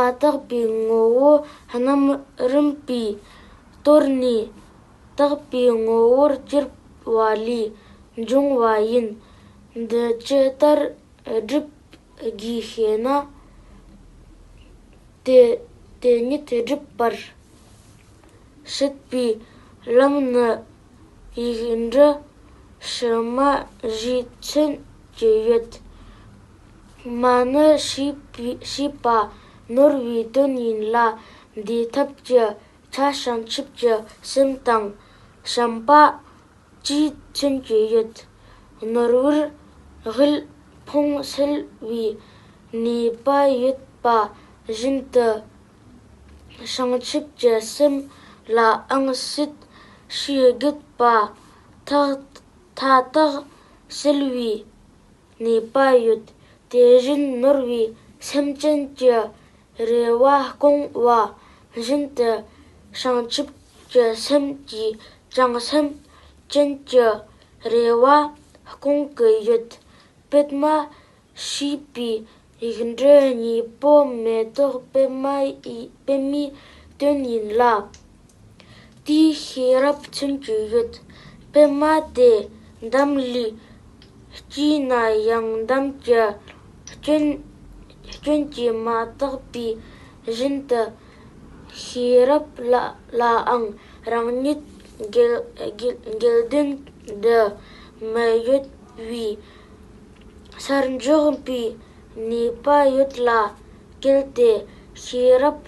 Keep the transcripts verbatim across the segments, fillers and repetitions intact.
མ་དག་པའི་ངོ་བོ་རྣམ་རིམ་པས་གཏོར་ནས་དག་པའི་ངོ་བོར་གྱུར་པ་ལས་འབྱུང་བ་ཡིན། འདི་ཇི་ལྟར་སྒྲུབ་དགོས་ཞེ་ན། དེ་དེ་ཉིད་སྒྲུབ་པར་བྱེད་པའི་ལམ་ནི་ཡིག་འབྲུ་ཕྱི་མ་བཞིས་མཚོན་གྱི་ཡོད། མ་ནི་ཞེས་པའི་ཞེས་པ་ནོར་བའི་དོན་ཡིན་ལ། འདིའི་ཐབས་ཀྱི་ཆ་བྱང་ཆུབ་ཀྱི་སེམས་དང་བྱམས་པ་ཅེས་མཚོན་གྱི་ཡོད། ནོར་བུར་དབུལ་ཕོངས་སེལ་བའི་ནུས་པ་ཡོད་པ་བཞིན་དུ། བྱང་ཆུབ་ཀྱི་སེམས་ལའང་སྲིད་ཞིའི་རྒུད་པ་མཐའ་མཐའ་དག་སེལ་བའི་ནུས་པ་ཡོད། དེ་བཞིན་ནོར་བུའི་སེམས་ཅན་གྱི་རེ་བ་སྐོང་བ་བཞིན་དུ། བྱང་ཆུབ་ཀྱི་སེམས་ཀྱིས་ཀྱང་སེམས་ཅན་གྱི་རེ་བ་སྐོང་གི་ཡོད། པདྨ་ཞེས་པའི་ཡིག་འབྲུ་གཉིས་པོ་མེ་ཏོག་པདྨ་ཡི་པདྨའི་དོན་ཡིན་ལ། དེའི་ཤེས་རབ་མཚོན་གྱི་ཡོད། པདྨ་དེ་འདམ་ལས་སྐྱེས་ན་ཡང་འདམ་གྱི་སྐྱོན་སྐྱོན་གྱིས་མ་དག་པའི་བཞིན་དུ། ཤེས་རབ་ལ་ལའང་རང་ཉིད་འགལ་འགལ་འགལ་དོན་འདི་མི་ཡོད་པའི་སར་འཇོག་པའི་ནུས་པ་ཡོད་ལ། གལ་ཏེ་ཤེས་རབ་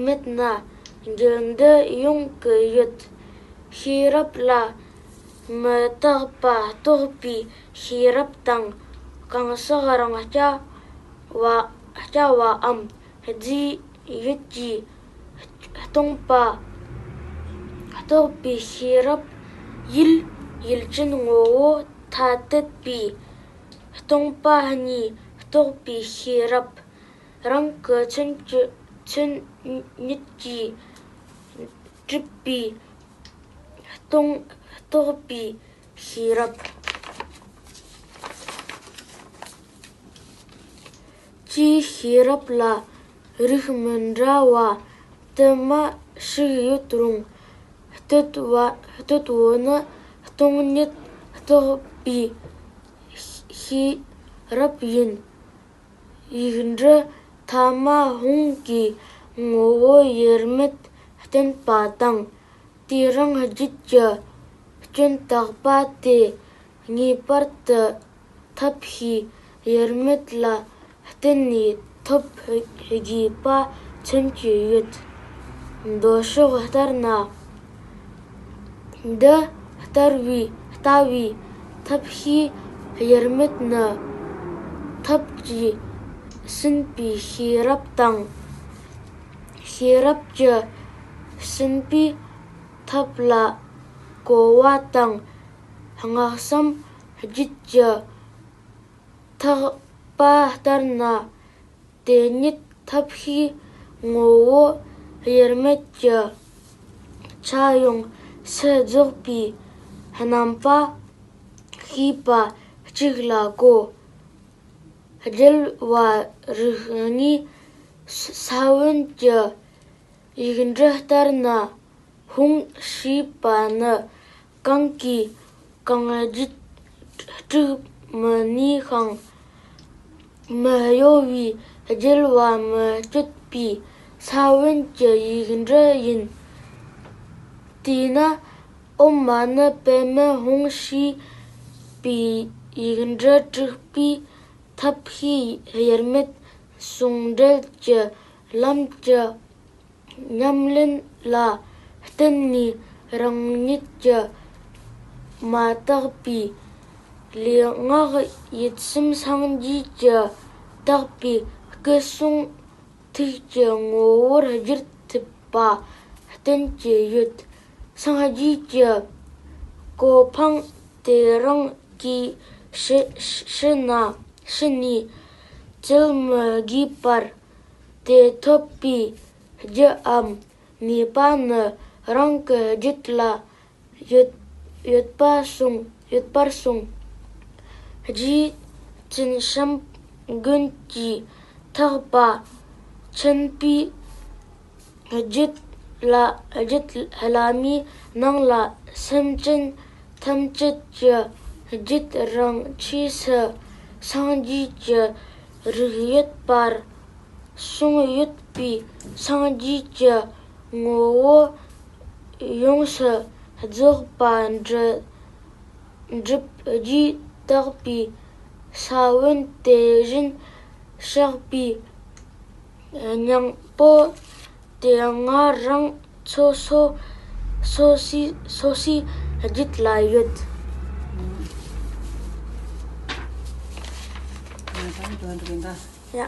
མེད་ན་འགལ་འདུ་ཡོང་གི་ཡོད། ཤེས་རབ་ལ་མི་རྟག་པ་རྟོགས་པའི་ཤེས་རབ་དང་། གང་ཟག་རང་རྐྱ་བ་རྐྱ་བའམ་རྫས་ཡོད་ཀྱིས་སྟོང་པ་རྟོགས་པའི་ཤེས་རབ་ཡུལ་ཡུལ་ཅན་ངོ་བོ་ཐ་དད་པའི་སྟོང་པ་ཉིད་རྟོགས་པའི་ཤེས་རབ། རང་གི་མཚོན་གྱི་མཚོན་ཉིད་ཀྱིས་གྲུབ་པའི་སྟོང་རྟོགས་པའི་ཤེས་རབ། སྤྱིའི་ཤེས་རབ་ལ་རིགས་མི་འདྲ་བ་དུ་མ་ཞིག་ཡོད་རུང་། སྟོད་བ་སྟོད་བོ་ནི་སྟོང་ཉིད་རྟོགས་པའི་ཤེས་རབ་ཡིན། ཡིག་འབྲུ་ཐ་མ་ཧཱུྃ་གི་ངོ་བོ་དབྱེར་མེད་བསྟན་པ་དང་། དེ་རང་རྒྱུད་ཀྱི་སྐྱོན་དག་པ་དེ་ངེས་པར་དུ་ཐབས་ཤེས་དབྱེར་མེད་ལ་བརྟེན་ནས་ཐོབ་དགོས་པ་མཚོན་གྱི་ཡོད། མདོ་ཕྱོགས་ལྟར་ན། འདི་ལྟ་བུའི་ལྟ་བུའི་ཐབས་ཤེས་དབྱེར་མེད་ནི། ཐབས་ཀྱིས་ཟིན་པའི་ཤེས་རབ་དང་། ཤེས་རབ་ཀྱིས་ཟིན་པའི་ཐབས་ལ་གོ་བ་དང་། སྔགས་སམ་རྒྱུད་ཀྱི་ཐེག་པ་ལྟར་ན། དེ་ཉིད་ཐབས་ཤེས་ངོ་བོ་དབྱེར་མེད་ཀྱི་ཆ་ཡོངས་སུ་རྫོགས་པའི་རྣམ་པ་ཤེས་པ་གཅིག་ལ་གོ། རྒྱལ་བ་རིགས་ལྔའི་ས་བོན་གྱི་ཡིག་འབྲུ་ལྟར་ན། ཧཱུྃ་ཞེས་པ་ནི་གང་གིས་གང་བརྗོད་དཀྲུག་མི་ནུས་ཤིང་། མི་གཡོ་བའི་རྒྱལ་བ་མི་བསྐྱོད་པའི་ས་བོན་གྱི་ཡིག་འབྲུ་ཡིན། དེས་ན་ཨོཾ་མ་ཎི་པདྨེ་ཧཱུྃ་ཞེས་པའི་ཡིག་འབྲུ་དཀྲུག་པའི་ཐབས་ཤེས་དབྱེར་མེད་ཟུང་འབྲེལ་གྱི་ལམ་གྱི་ཉམས་ལེན་ལ་བརྟེན་ནས་རང་ཉིད་ཀྱི་མ་དག་པའི་ལུས་ངག་ཡིད་གསུམ་སངས་རྒྱས་ཀྱི་དག་པའི་སྐུ་གསུང་ཐུགས་ཀྱི་ངོ་བོར་བསྒྱུར་ཐུབ་པ་བསྟན་གྱི་ཡོད། སངས་རྒྱས་ཀྱི་གོ་འཕང་དེ་རང་གིས་ཕྱི་ཕྱི་ན་ཕྱི་ནས་བཙལ་མི་དགོས་པར། དེ་ཐོབ་པའི་རྒྱུའམ་ནུས་པ་ནི་རང་གི་རྒྱུད་ལ་ཡོད་ཡོད་པ་གསུངས་ཡོད་པར་གསུངས། རྗེ་བཙུན་བྱམས་མགོན་གྱིས་ཐེག་པ་ ཆེན་པོའི་རྒྱུད་ལ། རྒྱུད་བླ་མའི་ནང་ལ་སེམས་ཅན་ཐམས་ཅད་ཀྱི་རྒྱུད་རང་ཆས་སུ་སངས་རྒྱས་ཀྱི་རིགས་ཡོད་པར་གསུངས་ཡོད་པས། སངས་རྒྱས་ཀྱི་ངོ་བོ་ཡོངས་སུ་རྫོགས་པ་འདྲི་འགྲུབ་རྒྱུའི་བརྟག་པའི་ས་བོན་དེ་བཞིན་གཤེགས་པའི་སྙིང་པོ་དེ་ང་རང་སོ་སོ་སོ་སོའི་སོ་སོའི་རྒྱུད་ལ་ཡོད། ང་ད་འགྲོ་འགྲོ་གི་འདའ། ཡ།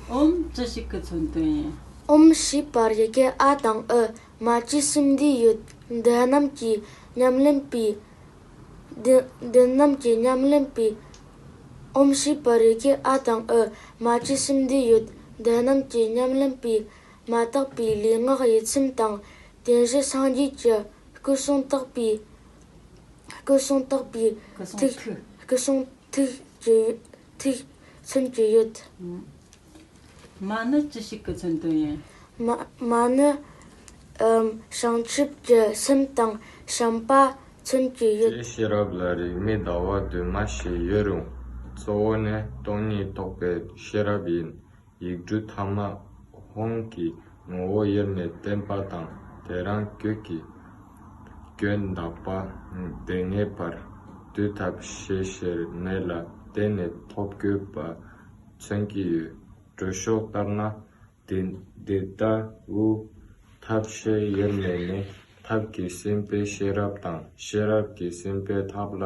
ཨོམ་ཅི་ཞིག་གི་མཚོན་དོན་ཡིན། ཨོམ་ཞེས་པ་ཡི་གེ་ཨ་དང་ཨི། མ་བཅོས་གསུམ་འདུས་ཡོད། འདི་རྣམས་ཀྱི་ཉམས་ལེན་པའི། འདི་འདི་རྣམས་ཀྱི་ཉམས་ལེན་པའི། ཨོམ་ཞེས་པ་ཡི་གེ་ཨ་དང་ཨི། མ་བཅོས་གསུམ་འདུས་ཡོད། འདི་རྣམས་ཀྱི་ཉམས་ལེན་པའི། མ་དག་པའི་ལུས་ངག་ཡིད་གསུམ་དང་། དེ་བཞིན་སངས་རྒྱས་ཀྱི་སྐུ་གསུང་དག་པའི། སྐུ་གསུང་དག་པའི་སྐུ་གསུང་ཐུགས་ཐུགས། སྐུ་གསུང་ཐུགས་ཀྱི་ཐུགས་མཚོན་གྱི་ཡོད། མ་ནི་ཅི་ཞིག་གི་མཚོན་དོན་ཡིན། མ་མ་ནི་ཨམ་བྱང་ཆུབ་ཀྱི་སེམས་དང་བྱམས་པ་མཚོན་གྱི་ཡོད། ཀྱི་ཤེས་རབ་ལ་རིགས་མེད་ཟླ་བ་བདུན་མ་ཞིག་ཡོད་རུང་། གཙོ་བོ་ནི་སྟོང་ཉིད་རྟོགས་པའི་ཤེས་རབ་ཡིན། ཡིག་འབྲུ་ཐ་མ་ཧོང་གི་ངོ་བོ་དབྱེར་མེད་བསྟན་པ་དང་། དེ་རང་ཁྱོད་ཀྱི་སྐྱོན་དག་པ་དེ་ངེས་པར་འདུལ་ཐབས་ཤེས་བྱར་མེད་ལ་བརྟེན་ནས་ཐོབ་དགོས་པ་མཚོན་གྱི་ཡོད། དྲི་ཤོག་ལྟར་ན། དེ་དེ་ལྟ་བུ་ཐབས་ཤེས་དབྱེར་མེད་ནི་ཐབས་ཀྱིས་ཟིན་པའི་ཤེས་རབ་དང་། ཤེས་རབ་ཀྱིས་ཟིན་པའི་ཐབས་ལ་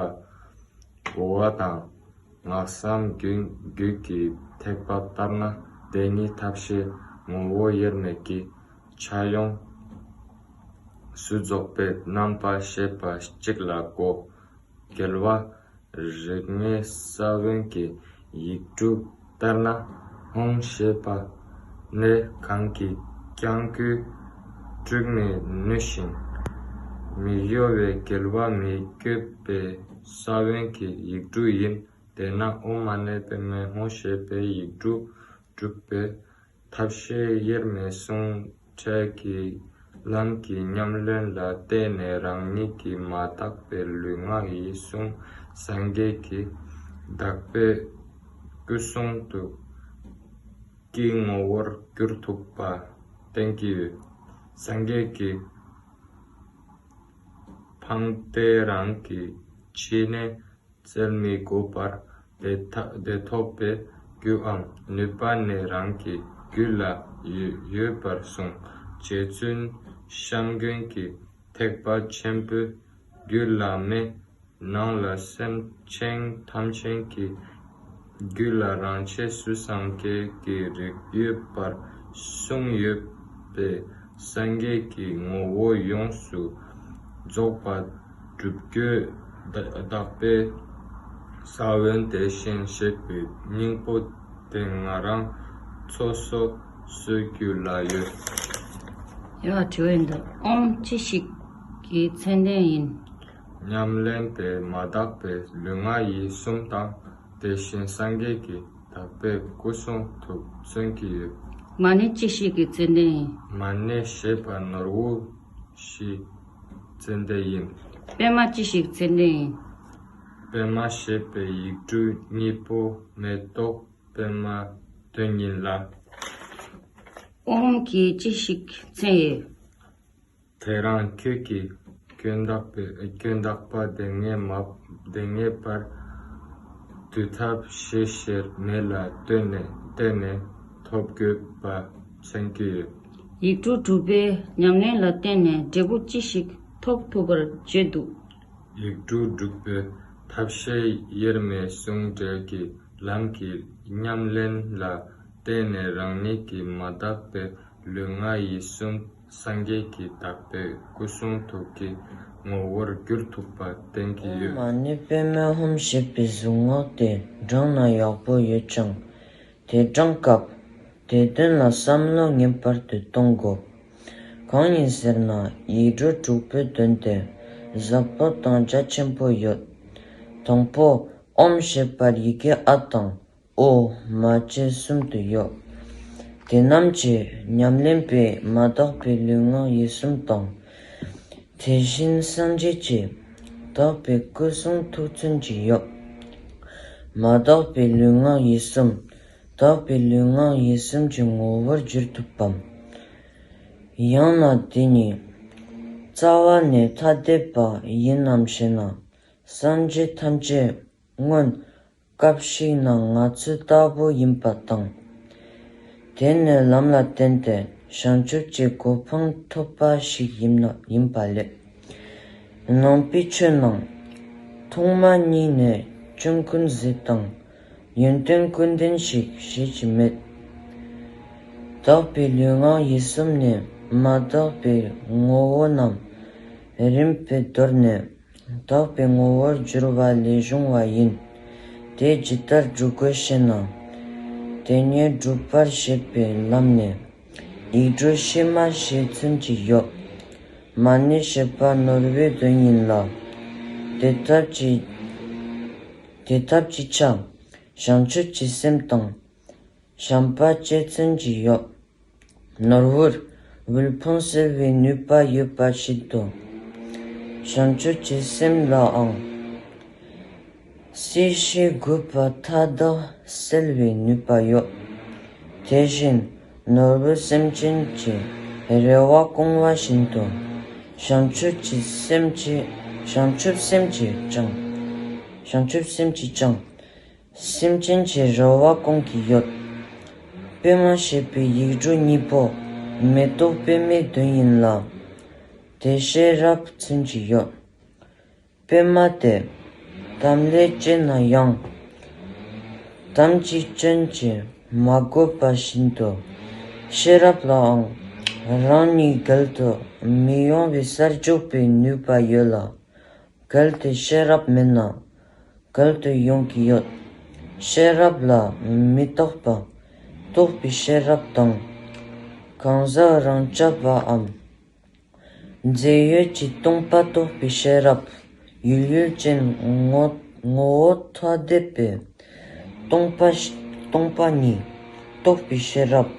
གོ་བ་དང་། སྔགས་སམ་རྒྱུད་རྒྱུད་ཀྱི་ཐེག་པ་ལྟར་ན། དེ་ཉིད་ཐབས་ཤེས་ངོ་བོ་དབྱེར་མེད་ཀྱི་ཆ་ཡོངས་སུ་རྫོགས་པའི་རྣམ་པ་ཤེས་པ་གཅིག་ལ་གོ། རྒྱལ་བ་རིགས་ལྔའི་ས་བོན་གྱི་ཡིག་འབྲུ་ལྟར་ན། ཧོང་ཞེས་པ་ནི་གང་གིས་ཀྱང་ཀུན་དཀྲུགས་མི་ནུས་ཤིང་། མི་གཡོ་བའི་རྒྱལ་བ་མི་བསྐྱོད་པའི་ས་བོན་གྱི་ཡིག་འབྲུ་ཡིན། དེས་ན་ཨོཾ་མ་ཎི་པདྨེ་ཧཱུྃ་ཞེས་པའི་ཡིག་འབྲུ་བསྒྲུབ་པའི་ཐབས་ཤེས་དབྱེར་མེད་ཟུང་འབྲེལ་གྱི་ལམ་གྱི་ཉམས་ལེན་ལ་བརྟེན་ནས་རང་ཉིད་ཀྱི་མ་དག་པའི་ལུས་ངག་ཡིད་གསུམ་སངས་རྒྱས་ཀྱི་དག་པའི་སྐུ་གསུང་ཐུགས་ཀྱི་ངོ་བོར་བསྒྱུར་ཐུབ་པ་བསྟན་གྱི་ཡོད། སངས་རྒྱས་ཀྱི་འཕང་དེ་རང་གི་ཕྱི་ནས་བཙལ་མི་དགོས་པར་དེ་ཐ་དེ་ཐོབ་པའི་རྒྱུའམ་ནུས་པ་ནི་རང་གི་རྒྱུད་ལ་ཡོད་ཡོད་པར་གསུངས། རྗེ་བཙུན་བྱམས་མགོན་གྱི་ཐེག་པ་ཆེན་པོའི་རྒྱུད་བླ་མའི་ནང་ལ་སེམས་ཅན་ཐམས་ཅད་ཀྱི་རྒྱུད་ལ་རང་ཆས་སུ་སངས་རྒྱས་ཀྱི་རིགས་ཡོད་པར་གསུངས་ཡོད་པས། སངས་རྒྱས་ཀྱི་ངོ་བོ་ཡོངས་སུ་རྫོགས་པ་སྒྲུབ་རྒྱུ་དག་པའི་ས་བོན་དེ་བཞིན་གཤེགས་པའི་སྙིང་པོ་དེ་ང་རང་སོ་སོ་སོའི་རྒྱུད་ལ་ཡོད། ཡ། དྲི་བ་འདི་ཨོཾ་ཅི་ཞིག་གི་མཚོན་དོན་ཡིན། ཉམས་ལེན་པས་མ་དག་པའི་ལུས་ངག་ཡིད་གསུམ་དང་། དེ་བཞིན་སངས་རྒྱས་ཀྱི་དག་པའི་སྐུ་གསུང་ཐུགས་མཚོན་གྱི་ཡོད། མ་ཎི་ཅི་ཞིག་གི་མཚོན་དོན་ཡིན། མ་ཎི་ཞེས་པ་ནོར་བུ་ཞིག་མཚོན་དོན་ཡིན། པདྨ་ཅི་ཞིག་མཚོན་དོན་ཡིན། པདྨ་ཞེས་པའི་ཡིག་འབྲུ་གཉིས་པོ་མེ་ཏོག་པདྨ་དོན་ཡིན་ལ། ཨོཾ་གྱིས་ཅི་ཞིག་མཚོན་ཡོད། དེ་རང་ཁྱོད་ཀྱི་སྐྱོན་དག་པའི་སྐྱོན་དག་པ་དེ་ངེས་མ་དེ་ངེས་པར་འདུལ་ཐབས་ཤེས་བྱར་མེད་ལ་བརྟེན་ནས་བརྟེན་ནས་ཐོབ་དགོས་པ་མཚོན་གྱི་ཡོད། ཡིག་འབྲུ་དྲུག་པའི་ཉམས་ལེན་ལ་བརྟེན་ནས་འབྲས་བུ་ཅི་ཞིག་ཐོབ་ཐུབ་པར་བརྗོད་འདུག། ཡིག་འབྲུ་དྲུག་པའི་ཐབས་ཤེས་དབྱེར་མེད་ཟུང་འབྲེལ་གྱི་ལམ་གྱི་ཉམས་ལེན་ལ་བརྟེན་ནས་རང་ཉིད་ཀྱི་མ་དག་པའི་ལུས་ངག་ཡིད་གསུམ་སངས་རྒྱས་ཀྱི་དག་པའི་སྐུ་གསུང་ཐུགས་ཀྱི་ངོ་བོར་བསྒྱུར་ཐུབ་པ་བསྟན་གྱི་ཡོད། མ་ཎི་པདྨེ་ཧཱུྃ་ཞེས་པའི་གཟུངས་སྔགས་དེ་བགྲངས་ན་ཡག་པོ་ཡོད་ཀྱང་། དེ་བགྲངས་སྐབས་དེ་དོན་ལ་བསམ་བློ་ངེས་པར་དུ་གཏོང་དགོས། གང་ཡིན་ཟེར་ན་ཡིག་འབྲུ་དྲུག་པོའི་དོན་དེ་ཟབ་པོ་དང་རྒྱ་ཆེན་པོ་ཡོད། དང་པོ་ཨོཾ་ཞེས་པར་ཡི་གེ་ཨ་དང་ཨོ་མ་བཅས་གསུམ་དུ་ཡོད། དེ་རྣམས་ཀྱི་ཉམས་ལེན་པས་མ་དག་པའི་ལུས་ངག་ཡིད་གསུམ་དང་། དེ་བཞིན་སངས་རྒྱས་ཀྱི་དག་པའི་སྐུ་གསུང་ཐུགས་མཚོན་གྱི་ཡོད། མ་དག་པའི་ལུས་ངག་ཡིད་གསུམ། དག་པའི་ལུས་ངག་ཡིད་གསུམ་གྱི་ངོ་བོར་འགྱུར་ཐུབ་བམ། ཡང་ན་དེ་ཉིད་རྩ་བ་ནས་ཐ་དད་པ་ཡིན་ནམ་ཞེ་ན། སངས་རྒྱས་ཐམས་ཅད་སྔོན་སྐབས་ཤིག་ན་ང་ཚོ་ལྟ་བུ་ཡིན་པ་དང་། དེ་ནི་ལམ་ལ་བརྟེན་ཏེ་བྱང་ཆུབ་ཀྱི་གོ་འཕང་ཐོབ་པ་ཞིག་ཡིན་ན་ཡིན་པ་ལས། ནང་པའི་ཆོས་ནང་ཐོག་མ་ཉིད་ནས་ཆོས་ཀུན་ཟད་དང་ཡོན་ཏན་ཀུན་ལྡན་ཞིག་བྱེད་ཀྱི་མེད། དག་པའི་ལུས་ངག་ཡིད་གསུམ་ནས་མ་དག་པའི་ངོ་བོ་རྣམས་རིམ་པས་དོར་ནས་དག་པའི་ངོ་བོར་འགྱུར་བ་ལས་བྱུང་བ་ཡིན། དེ་ཇི་ལྟར་སྒྲུབ་དགོས་ཤེ་ན། དེ་ཉིད་སྒྲུབ་པར་བྱེད་པའི་ལམ་ནས་ཡིག་འབྲུ་ཕྱི་མ་ཞེས་མཚོན་གྱི་ཡོད། མ་ཎི་ཞེས་པ་ནོར་བུའི་དོན་ཡིན་ལ། དེ་ཐབས་ཀྱི་དེ་ཐབས་ཀྱི་ཆ་བྱང་ཆུབ་ཀྱི་སེམས་དང་། བྱམས་པ་བཅས་མཚོན་གྱི་ཡོད། ནོར་བུར་དབུལ་ཕོངས་སེལ་བའི་ནུས་པ་ཡོད་པ་བཞིན་དུ། བྱང་ཆུབ་ཀྱི་སེམས་ལའང་སྲིད་ཞིའི་རྒུད་པ་མཐའ་དག་སེལ་བའི་ནུས་པ་ཡོད། དེ་བཞིན་ནོར་བུ་སེམས་ཅན་གྱི་རེ་བ་སྐོང་བ་བཞིན་དུ། བྱང་ཆུབ་ཀྱི་སེམས་ཀྱི་བྱང་ཆུབ་སེམས་ཀྱིས་ཀྱང་། བྱང་ཆུབ་སེམས་ཀྱིས་ཀྱང་། སེམས་ཅན་གྱི་རེ་བ་སྐོང་གི་ཡོད། པདྨ་ཞེས་པའི་ཡིག་འབྲུ་གཉིས་པོ་མེ་ཏོག་པདྨའི་དོན་ཡིན་ལ། དེ་ཤེས་རབ་མཚོན་གྱི་ཡོད། པདྨ་དེ་དམ་ལས་སྐྱེས་ན་ཡང་། དམ་གྱི་སྐྱོན་གྱིས་མ་གོས་པ་བཞིན་དུ། ཤེས་རབ་ལའང་རང་ཉིད་གལ་དུ་མི་ཡོང་བའི་གསར་འཇོག་པའི་ནུས་པ་ཡོད་ལ། གལ་ཏེ་ཤེས་རབ་མེད་ན་གལ་ཏེ་ཡོང་གི་ཡོད། ཤེས་རབ་ལ་མི་རྟག་པ་རྟོགས་པའི་ཤེས་རབ་དང་། གང་ཟག་རང་རྐྱ་བའམ་རྫས་ཡོད་ཀྱི་སྟོང་པ་རྟོགས་པའི་ཤེས་རབ། ཡུལ་ཡུལ་ཅན་ངོ་ངོ་བོ་ཐ་དད་པའི་སྟོང་པ་ཞི་སྟོང་པ་ཉིད་རྟོགས་པའི་ཤེས་རབ།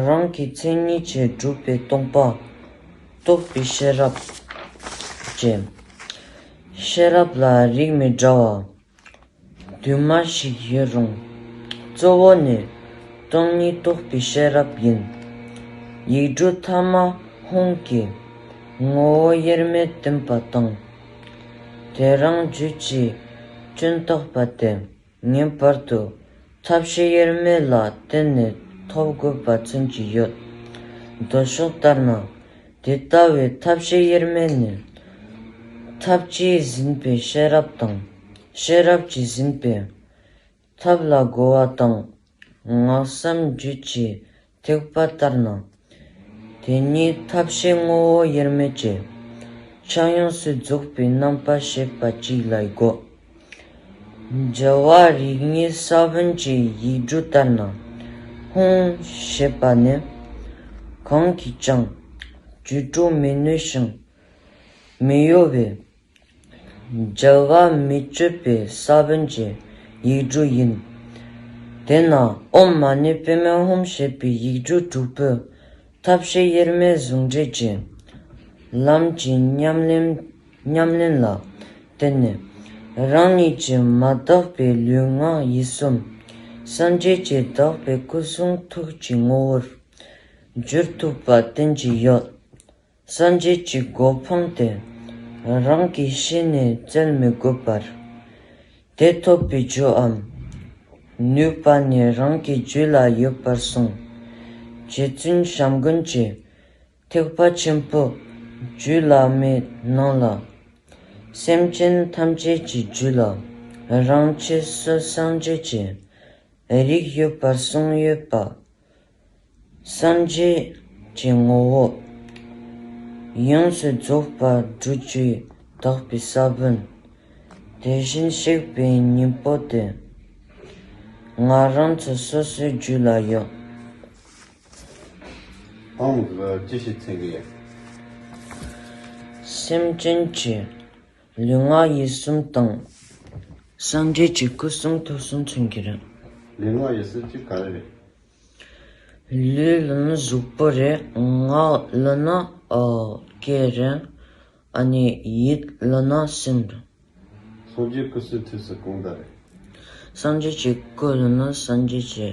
རང་གི་མཚན་ཉིད་ཀྱིས་གྲུབ་པའི་སྟོང་པ་རྟོགས་པའི་ཤེས་རབ་བཅས། ཤེས་རབ་ལ་རིགས་མི་འདྲ་བ་དུ་མ་ཞིག་ཡོད་རུང་། གཙོ་བོ་ནི་སྟོང་ཉིད་རྟོགས་པའི་ཤེས་རབ་ཡིན། ཡིག་འབྲུ་ཐ་མ་ཧཱུྃ་གི་ངོ་བོ་དབྱེར་མེད་བསྟན་པ་དང་། དེ་རང་རྒྱུད་ཀྱི་སྐྱོན་བརྟག་པ་དེ། ངེས་པར་དུ་ཐབས་ཤེས་དབྱེར་མེད་ལ་བརྟེན་ནས་ཐོབ་དགོས་པ་མཚོན་གྱི་ཡོད། མདོ་ཕྱོགས་ལྟར་ན། དེ་ལྟ་བུའི་ཐབས་ཤེས་དབྱེར་མེད་ནི། ཐབས་ཀྱིས་ཟིན་པའི་ཤེས་རབ་དང་། ཤེས་རབ་ཀྱིས་ཟིན་པའི་ཐབས་ལ་རྒོལ་བ་དང་། སྔགས་སམ་རྒྱུད་ཀྱི་ཐེག་པ་ལྟར་ན། དེ་ཉིད་ཐབས་ཤེས་ངོ་བོ་དབྱེར་མེད་ཀྱི་ཆ་ཡོངས་སུ་རྫོགས་པའི་རྣམ་པ་ཤེས་པ་གཅིག་ལ་གོ། རྒྱལ་བ་རིགས་ལྔའི་ས་བོན་གྱི་ཡིག་འབྲུ་ལྟར་ན། ཧཱུྃ་ཞེས་པ་ནི། གང་གིས་ཀྱང་བརྗོད་འགྲོ་མི་ནུས་ཤིང་མི་གཡོ་བའི། རྒྱལ་བ་མི་བསྐྱོད་པའི་ས་བོན་གྱི་ཡིག་འབྲུ་ཡིན། དེས་ན་ཨོཾ་མ་ཎི་པདྨེ་ཧཱུྃ་ཞེས་པའི་ཡིག་འབྲུ་དྲུག་པོས་ཐབས་ཤེས་དབྱེར་མེད་ཟུང་འབྲེལ་གྱི་ལམ་གྱི་ཉམས་ལེན་ཉམས་ལེན་ལ་བརྟེན་ནས། རང་ཉིད་ཀྱི་མ་དག་པའི་ལུས་ངག་ཡིད་གསུམ་སངས་རྒྱས་ཀྱི་དག་པའི་སྐུ་གསུང་ཐུགས་ཀྱི་ངོ་བོར་འགྱུར་ཐུབ་པ་བསྟན་གྱི་ཡོད། སངས་རྒྱས་ཀྱི་གོ་འཕང་དེ་རང་གིས་ཤེས་ནས་བཙལ་མི་དགོས་པར། དེ་ཐོབ་པའི་རྒྱུའམ་ནུས་པ་ནི་རང་གི་རྒྱུད་ལ་ཡོད་པར་གསུངས། རྗེ་བཙུན་བྱམས་མགོན་གྱིས་ཐེག་པ་ཆེན་པོ་རྒྱུད་བླ་མའི་ནང་ལ། སེམས་ཅན་ཐམས་ཅད་ཀྱི་རྒྱུད་ལ་རང་ཆས་སུ་སངས་རྒྱས་ཀྱི་རིགས་ཡོད་པར་གསུངས་ཡོད་པ། སངས་རྒྱས་ཀྱི་ངོ་བོ་ཡོངས་སུ་རྫོགས་པ་སྒྲུབ་བྱེད་དག་པའི་ས་བོན། དེ་བཞིན་གཤེགས་པའི་སྙིང་པོ་དེ་ང་རང་ཚོ་སོ་སོའི་རྒྱུད་ལ་ཡོད། ཨང་། ཅི་ཞིག་མཚོན་གྱི་ཡོད། སེམས་ཅན་གྱི་ལུས་ངག་ཡིད་གསུམ་དང་། སངས་རྒྱས་ཀྱི་སྐུ་གསུང་ཐུགས་གསུམ་མཚོན་གྱི་རེད། ལུས་ངག་ཡིད་གསུམ་གཅིག་ག་རེ་རེད། ལུས་ལབ་ན་གཟུགས་པོ་རེད། ངག་ལབ་ན་ཨ་སྐད་རེད། ཨ་ནི་ཡིད་ལབ་ན་སེམས་རེད། སངས་རྒྱས་སྐུ་གསུང་ཐུགས་སུ་གང་དག་རེད། སངས་རྒྱས་ཀྱི་སྐུ་ལབ་ན་སངས་རྒྱས་ཀྱི་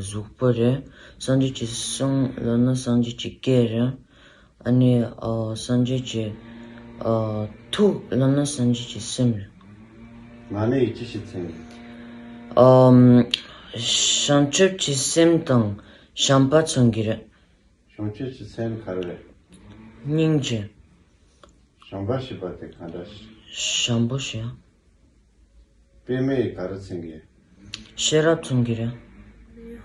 གཟུགས་པོ་རེད། སངས་རྒྱས་ཀྱི་གསུང་ལབ་ན་སངས་རྒྱས་ཀྱི་སྐད་རེད། ཨ་ནི་ཨ་སངས་རྒྱས་ཀྱི་ཨ་ཐུགས་ལབ་ན་སངས་རྒྱས་ཀྱི་སེམས་རེད། ང་ནི་ཡིད་ཀྱི་ཤེས་ཚད་རེད། ཨམ། བྱང་ཆུབ་ཀྱི་སེམས་དང་བྱམས་པ་མཚོན་གྱི་རེད། བྱང་ཆུབ་ཀྱི་སེམས་ག་རེ་རེད། སྙིང་རྗེ། བྱམས་པ་ཞེས་པ་དེ་གང་འདྲ་ཞིག་བྱམས་པོ་ཞེས། པད་མས་ག་རེ་མཚོན་གྱི། ཤེས་རབ་མཚོན་གྱི་རེད།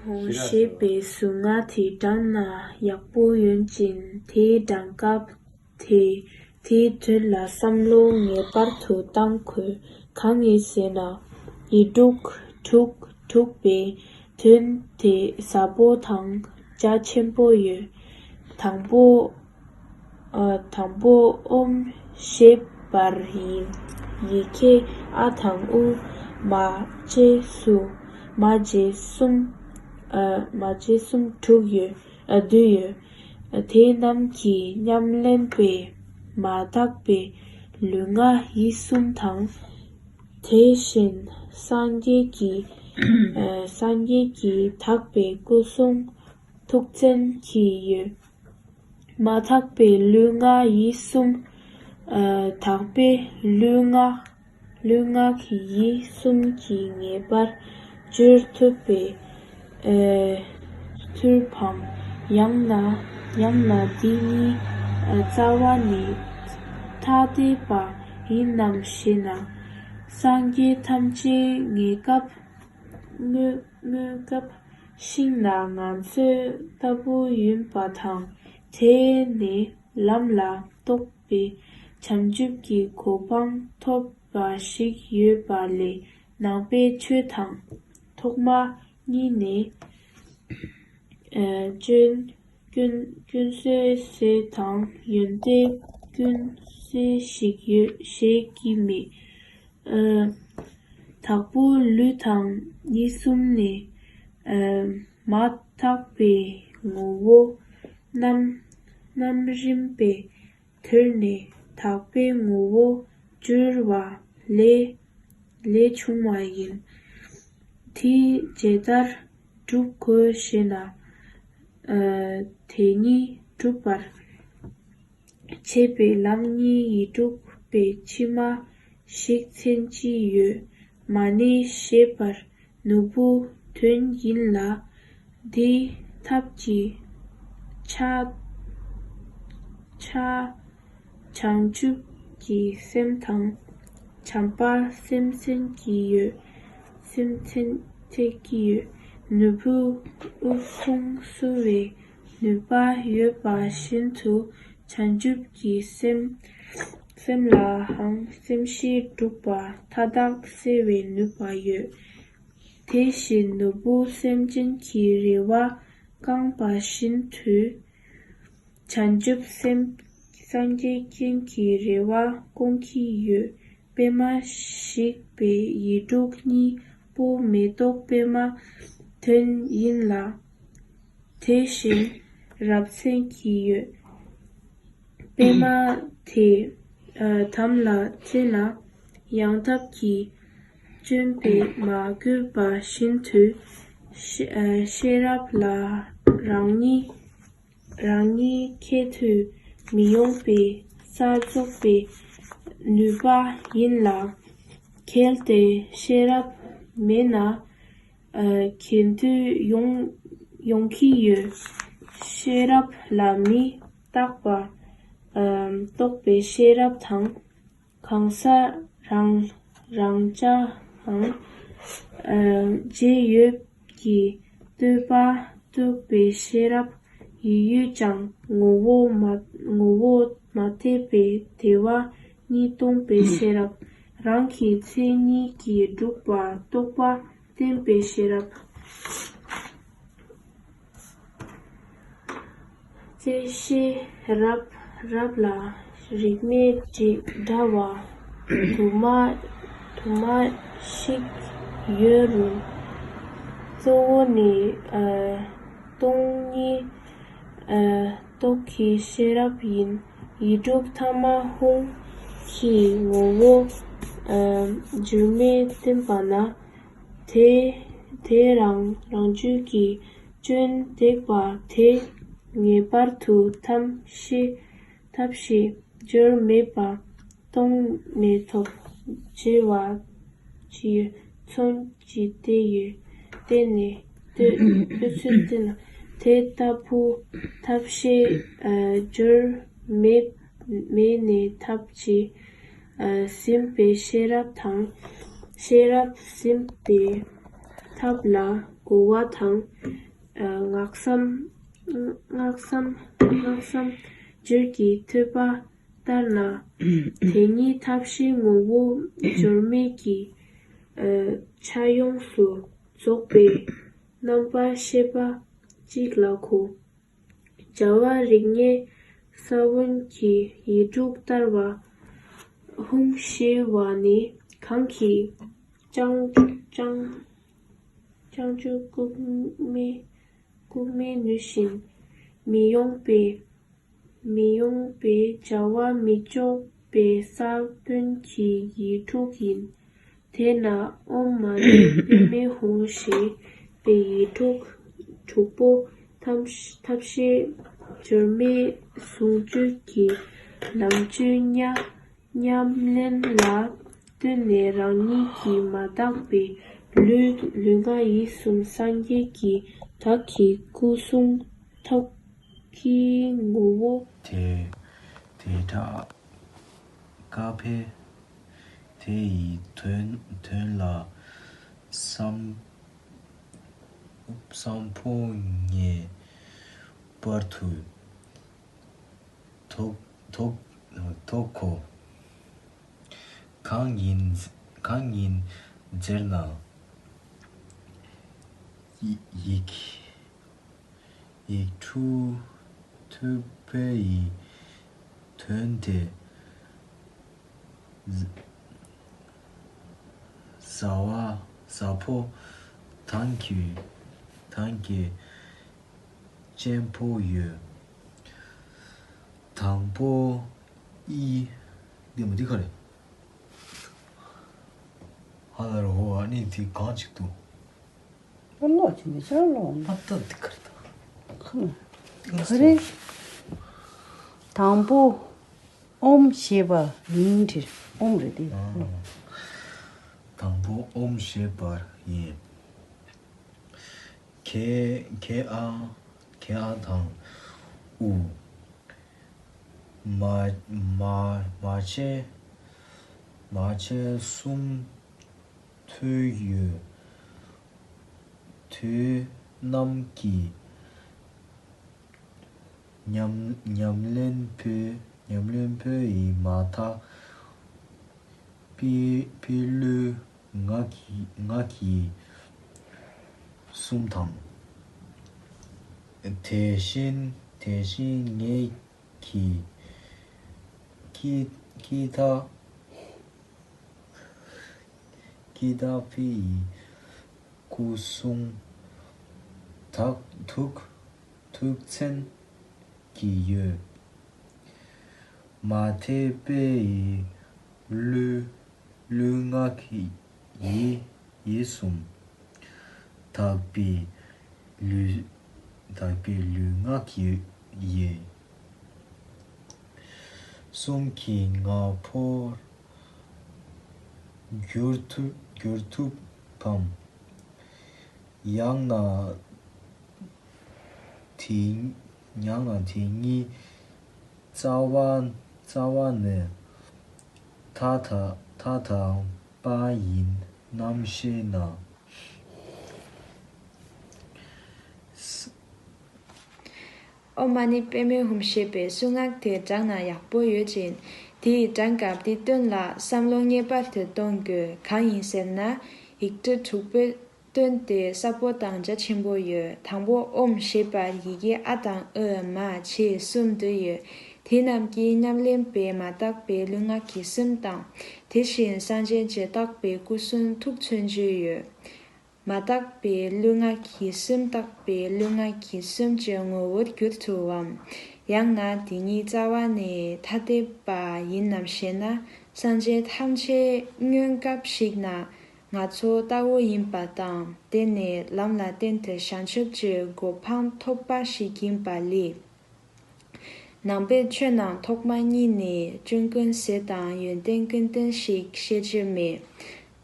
ཧོ་ཞེས་པའི་གཟུངས་སྔགས་དེ་བགྲངས་ན་ཡག་པོ་ཡོད་ཅིང་། དེ་བགྲངས་སྐབས་དེ་དེའི་དོན་ལ་བསམ་བློ་ངེས་པར་དུ་བཏང་དགོས། གང་ཡིན་ཟེར་ན། ཡིག་འབྲུ་དྲུག་དྲུག་པའི་དོན་དེ་ཟབ་པོ་དང་རྒྱ་ཆེན་པོ་ཡོད། དང་པོ། ཨ། དང་པོ་ཨོཾ་ཞེས་པ་ཡིན། ཡི་གེ་ཨ་དང་ཨུ། མ་བཅས་སུ། མ་བཅས་གསུམ། ཨ། མ་བཅས་གསུམ་དྲུག་ཡོད། ཨ། བསྡུས་ཡོད། ཨ། དེ་རྣམས་ཀྱི་ཉམས་ལེན་པས་མ་དག་པའི་ལུས་ངག་ཡིད་གསུམ་དང་། དེ་བཞིན་སངས་རྒྱས་ཀྱི། ཨ། སངས་རྒྱས་ཀྱི་དག་པའི་སྐུ་གསུང་ཐུགས་བཙན་གྱི་ཡོད། མ་དག་པའི་ལུས་ངག་ཡིད་གསུམ། ཨ། དག་པའི་ལུས་ངག་ལུས་ངག་ཡིད་གསུམ་གྱིས་ངེས་པར་བཅོས་ཐུབ་པའི། ཨ། ཐུབ་བམ། ཡང་ན། ཡང་ན་འདི་ནི། ཨ། རྩ་བ་ནས་ཐ་དད་པ་ཡིན་ནམ་ཞེ་ན། སངས་རྒྱས་ཐམས་ཅད་ངེས་སྐབས། དངོས་དངོས་སྐབས་ཤིག་ན་ང་ཚོ་ལྟ་བུ་ཡིན་པ་དང་། དེ་ནི་ལམ་ལ་རྟོགས་པའི་བྱང་ཆུབ་ཀྱི་གོ་འཕང་ཐོབ་པ་ཞིག་ཡོད་པ་ལས་ནང་པའི་ཆོས་དང་། ཐོག་མ་གཉིས་ནས། ཨ། སྐྱོན་སྐྱོན་སྐྱོན་བསལ་ཟེར་དང་། ཡོན་ཏན་ཀུན་གསལ་ཞིག་ཡོད་ཞེས་ཀྱི་མེད། ཨ། དང་པོ་ལུས་དང་ཡིད་གསུམ་ནས། ཨ། མ་དག་པའི་ངོ་བོ་རྣམ་རྣམ་རིམ་པས་དུལ་ནས་དག་པའི་ངོ་བོ་བསྒྱུར་བ་ལས་ལས་བྱུང་བ་ཡིན། དེ་ཇི་ལྟར་སྒྲུབ་དགོས་ཞེ་ན། ཨ། དེ་ཉིད་སྒྲུབ་པར་བྱེད་པའི་ལམ་གཉིས་ཡིག་དྲུག་པའི་ཕྱི་མ་ཞིག་མཚན་ཅི་ཡོད། མ་ཎི་ཞེས་པར་ནོར་བུའི་དོན་ཡིན་ལ། འདིའི་ཐབས་ཀྱི་ཆ་ཆ་བྱང་ཆུབ་ཀྱི་སེམས་དང་། བྱམས་པ་སེམས་མཚོན་གྱི་ཡོད། སེམས་མཚོན་མཚོན་གྱི་ཡོད། ནོར་བུ་དབུལ་ཕོངས་བསུ་བའི་ནུས་པ་ཡོད་པ་བཞིན་དུ། བྱང་ཆུབ་ཀྱི་སེམས་སེམས་ལའང་སེམས་ཤེས་དྲུག་པ་མཐའ་དག་གསལ་བའི་ནུས་པ་ཡོད། དེ་བཞིན་ནོར་བུ་སེམས་ཅན་གྱི་རེ་བ་བསྐང་བ་བཞིན་དུ། བྱང་ཆུབ་སེམས་སངས་རྒྱས་སྐྱོན་གྱི་རེ་བ་སྐོང་གི་ཡོད། པད་མ་ཞེས་པའི་ཡིག་འབྲུ་གཉིས་པོ་མེ་ཏོག་པད་མ་དོན་ཡིན་ལ། དེ་བཞིན་རབ་མཚོན་གྱི་ཡོད། པད་མ་དེ་དམ་ལ་བཙན་ན་ཡང་ཐབས་ཀྱིས་བཅོམ་པས་མ་གོས་པ་བཞིན་དུ། ཤེས་ཤེས་རབ་ལ་རང་ཉིད་རང་ཉིད་ཁྱད་དུ་མི་འོང་པའི་ས་རྫོགས་པའི་ནུས་པ་ཡིན་ལ། གལ་ཏེ་ཤེས་རབ་མེད་ན། ཨ། གྱེན་དུ་ཡོང་ཡོང་གི་ཡོད། ཤེས་རབ་ལ་མི་རྟག་པ། ཨ། རྟོགས་པའི་ཤེས་རབ་དང་། གང་ཟག་རང་རང་ཅག་ཨང་། ཨ། རྗེས་ཡོད་ཀྱི་ལྟོས་པ་རྟོགས་པའི་ཤེས་རབ་ཡོད་ཡོད་ཀྱང་། ངོ་བོ་མ་ངོ་བོ་མ་དད་པའི་དད་པ་གཉིས་སྟོང་པའི་ཤེས་རབ། རང་གི་མཚན་ཉིད་ཀྱིས་གྲུབ་པ་རྟོགས་པ་བརྟན་པའི་ཤེས་རབ། བཙལ་ཤེས་རབ་རབ་ལ་རིག་གནས་འདྲ་བ་དུ་མ་དུ་མ་ཞིག་ཡོད་རུང་། གཙོ་བོ་ནི། ཨ། སྟོང་ཉིད་ཨ་རྟོག་གེའི་ཤེས་རབ་ཡིན། ཡིག་དྲུག་ཐ་མ་ཧཱུྃ་གི་ངོ་བོ་ཨ་འགྱུར་མེད་བསྟན་པ་ན། དེ་དེ་རང་རང་རྒྱུད་ཀྱི་སྐྱོན་འདེགས་པ་དེ་ངེས་པར་དུ་ཐབས་ཤེས་ཐབས་ཤེས་འགྱུར་མེད་པ་སྟོང་ནས་ཐོབ་ཅེས་པ་ཅིག་མཚོན་གྱི་བསྟན་ཡོད། བསྟན་ནས་བསྟོད་བསྟོད་ཚུལ་བསྟན་ན། དེ་ལྟ་བུ་ཐབས་ཤེས་ཨ་འགྱུར་མེད་མེད་ནས་ཐབས་ཀྱིས་ཨ་ཟིན་པའི་ཤེས་རབ་དང་། ཤེས་རབ་ཟིན་པའི་ཐབས་ལ་གོ་བ་དང་། ཨ་སྔགས་སམ་སྔགས་སམ་སྔགས་སམ་འགྱུར་གྱི་ཐོས་པ་ལྟར་ན། དེ་ཉིད་ཐབས་ཤེས་ངོ་བོ་འགྱུར་མེད་ཀྱི་ཨ་ཆ་ཡོངས་སུ་རྫོགས་པའི་རྣམ་པར་ཤེས་པ་གཅིག་ལ་གོ། རྒྱལ་བ་རིགས་ལྔའི་ས་བོན་གྱི་ཡིག་དྲུག་ལྟར་བ། ཧཱུྃ་ཞེས་པ་ནི་གང་གི་བྱང་བྱང་བྱང་ཆུབ་སྐུ་མའི་སྐུ་མའི་ནུས་བཞིན་མི་ཡོང་པའི་མི་ཡོང་པའི་བྱ་བ་མི་ལྕོགས་པའི་ས་བོན་གྱི་ཡིག་དྲུག་ཡིན། དེས་ན་ཨོཾ་མ་ཎི་པདྨེ་ཧཱུྃ་ཞེས་པའི་ཡིག་དྲུག་དྲུག་པོ་ཐབས་ཐབས་ཤེས་འགྱུར་མེད་ཟུང་འཇུག་གི་ལམ་བཅུའི་ཉམས་ཉམས་ལེན་ལ་བརྟེན་ནས་རང་ཉིད་ཀྱི་མ་དག་པའི་ལུས་ལུས་ངག་ཡིད་གསུམ་སངས་རྒྱས་ཀྱི་བདག་གི་སྐུ་གསུང་ཐུགས་ཀྱི་ངོ་བོ། དེ་དེ་དག་བཀའ་ཕེ་དེ་ཡི་དོན་དོན་ལ་བསམ་བསམ་ཕོ་ཉའི་བར་དུ་ཐོག་ཐོག་ཐོག་གོ། གང་ཡིན་གང་ཡིན་ཟེར་ན། ཡི་ཡིག་ཡིག་དྲུག་ཐོས་པའི་དོན་དེ་ཟ་བ་ཟ་ཕོ་དང་གི་དང་གི་གཅེན་པོ་ཡོད། དང་པོ་ཨི། འདི་མ་འདི་ག་རེད། ཧ་ལ་རོ་ཧོ། ཨ་ནི་འདི་གང་ཅིག་འདུག་ཨ་ལོག་ཅིག་མི་ཆགས་ལོག་ཨ་ཏ་འདི་ག་རེད། ཁ་ན་ག་རེ། དང་པོ་ཨོཾ་ཞེས་པ་ཡིན་ཏེ། ཨོཾ་རེད་དེ། དང་པོ་ཨོཾ་ཞེས་པ་ཡིན། གེ་གེ་ཨ་གེ་ཨ་དང་ཨུ། མ་མ་མ་ཆེ་མ་ཆེ་གསུམ་ཐོས་ཡོད། དུས་རྣམས་ཀྱི་ཉམས་ཉམས་ལེན་པོས་ཉམས་ལེན་པོ་ཡི་མ་དག་པའི་པའི་ལུས་ངག་གི་ངག་གི་གསུམ་དང་། དེ་བཞིན་དེ་བཞིན་ངེད་ཀྱི་ཀི་ཀི་ཐ་ཀི་ཐ་ཕི་ཡི་སྐུ་གསུང་ཐག་ཐུག་ཐུག་ཚན་གྱི་ཡོད། མ་དད་པའི་ལུས་ལུས་ངག་གི་ཡིད་ཡིད་གསུམ། དག་པའི་ལུས་དག་པའི་ལུས་ངག་གི་ཡིད་གསུམ་གྱི་ངག་འཁྱལ་གྱུར་ཐུབ་གྱུར་ཐུབ་བམ། ཡང་ན་དེ་ཡང་ན་དེ་ཉིད་རྩ་བ་རྩ་བ་ནས་ཐ་ཐ་ཐ་དང་པ་ཡིན་ནམ་ཞེ་ན། ཨོཾ་མ་ཎི་པདྨེ་ཧཱུྃ་ཞེས་པའི་གསུང་ངག་དེ་བགྲངས་ན་ཡག་པོ་ཡོད་ཅིང་། དེ་ཡི་བགྲངས་སྐབས་དེའི་དོན་ལ་བསམ་བློ་ངེས་པར་དུ་གཏོང་དགོས། གང་ཡིན་ཟེར་ན། ཡིག་འབྲུ་དྲུག་པོའི་དོན་དེ་གསལ་པོ་དང་རྒྱ་ཆེན་པོ་ཡོད། དང་པོ་ཨོཾ་ཞེས་པར་ཡི་གེ་ཨ་དང་ཨུ་མ་ཆེ་གསུམ་འདུས་ཡོད། དེ་རྣམས་ཀྱི་ཉམས་ལེན་པས་མ་དག་པའི་ལུས་ངག་གི་གསུམ་དང་། དེ་བཞིན་སངས་རྒྱས་བྱེ་བྲག་པའི་སྐུ་གསུང་ཐུགས་མཚོན་རྒྱུ་ཡོད། མ་དག་པའི་ལུས་ངག་ཡིད་གསུམ་དག་པའི་ལུས་ངག་ཡིད་གསུམ་གྱི་ངོ་བོར་གྱུར་ཐུབ་བམ། ཡང་ན་དེ་ཉིད་རྩ་བ་ནས་ཐ་དད་པ་ཡིན་ནམ་ཞེ་ན། སངས་རྒྱས་ཐམས་ཅད་སྔོན་སྐབས་ཤིག་ན་ང་ཚོ་ལྟ་བུ་ཡིན་པ་དང་། དེ་ནས་ལམ་ལ་བརྟེན་ཏེ་བྱང་ཆུབ་ཀྱི་གོ་འཕང་ཐོབ་པ་ཞིག་ཡིན་པ་ལས། ནང་པའི་ཆོས་རྣམས་ཐོག་མ་ཉིད་ནས་ཅུང་ཀུན་གསལ་དང་ཡོན་ཏན་ཀུན་ལྡན་ཞིག་བཤད་རྒྱུ་མེད།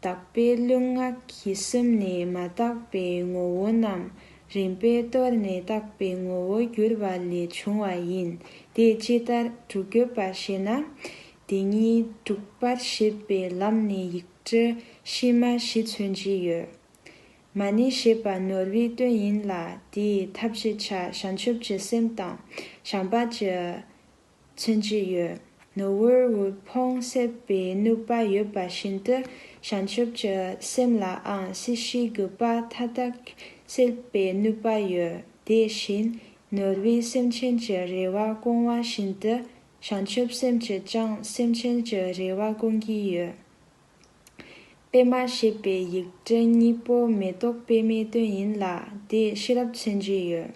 དག་པའི་ལུས་ངག་ཡིད་གསུམ་ནི་མ་དག་པའི་ངོ་བོ་རྣམས་རིམ་པས་གཏོར་ནས་དག་པའི་ངོ་བོར་གྱུར་པ་ལས་བྱུང་བ་ཡིན། དེ་ཇི་ལྟར་གྲུབ་དགོས་པ་ཞེ་ན། དེ་ཉིད་སྒྲུབ་པར་བྱེད་པའི་ལམ་ནི་ཡིག་འབྲུ་ཕྱི་མ་བཞི་མཚོན་གྱི་ཡོད། མ་ཎི་ཞེས་པ་ནོར་བུའི་དོན་ཡིན་ལ། དེའི་ཐབས་ཀྱི་ཆ་བྱང་ཆུབ་ཀྱི་སེམས་དང་། བྱམས་པ་གྱི་མཚོན་གྱི་ཡོད། ནོར་བུར་འོད་ཕོངས་སད་པའི་ནུས་པ་ཡོད་པ་བཞིན་དུ། བྱང་ཆུབ་ཀྱི་སེམས་ལའང་སྲིད་ཞིའི་རྒུད་པ་མཐའ་དག་སེལ་བའི་ནུས་པ་ཡོད། དེ་བཞིན་ནོར་བུས་སེམས་ཅན་གྱི་རེ་བ་སྐོང་བ་བཞིན་དུ། བྱང་ཆུབ་སེམས་ཀྱིས་ཀྱང་སེམས་ཅན་གྱི་རེ་བ་སྐོང་གི་ཡོད། པདྨ་ཞེས་པའི་ཡིག་འབྲུ་གཉིས་པོ་མེ་ཏོག་པདྨའི་དོན་ཡིན་ལ། དེས་ཤེས་རབ་མཚོན་གྱི་ཡོད།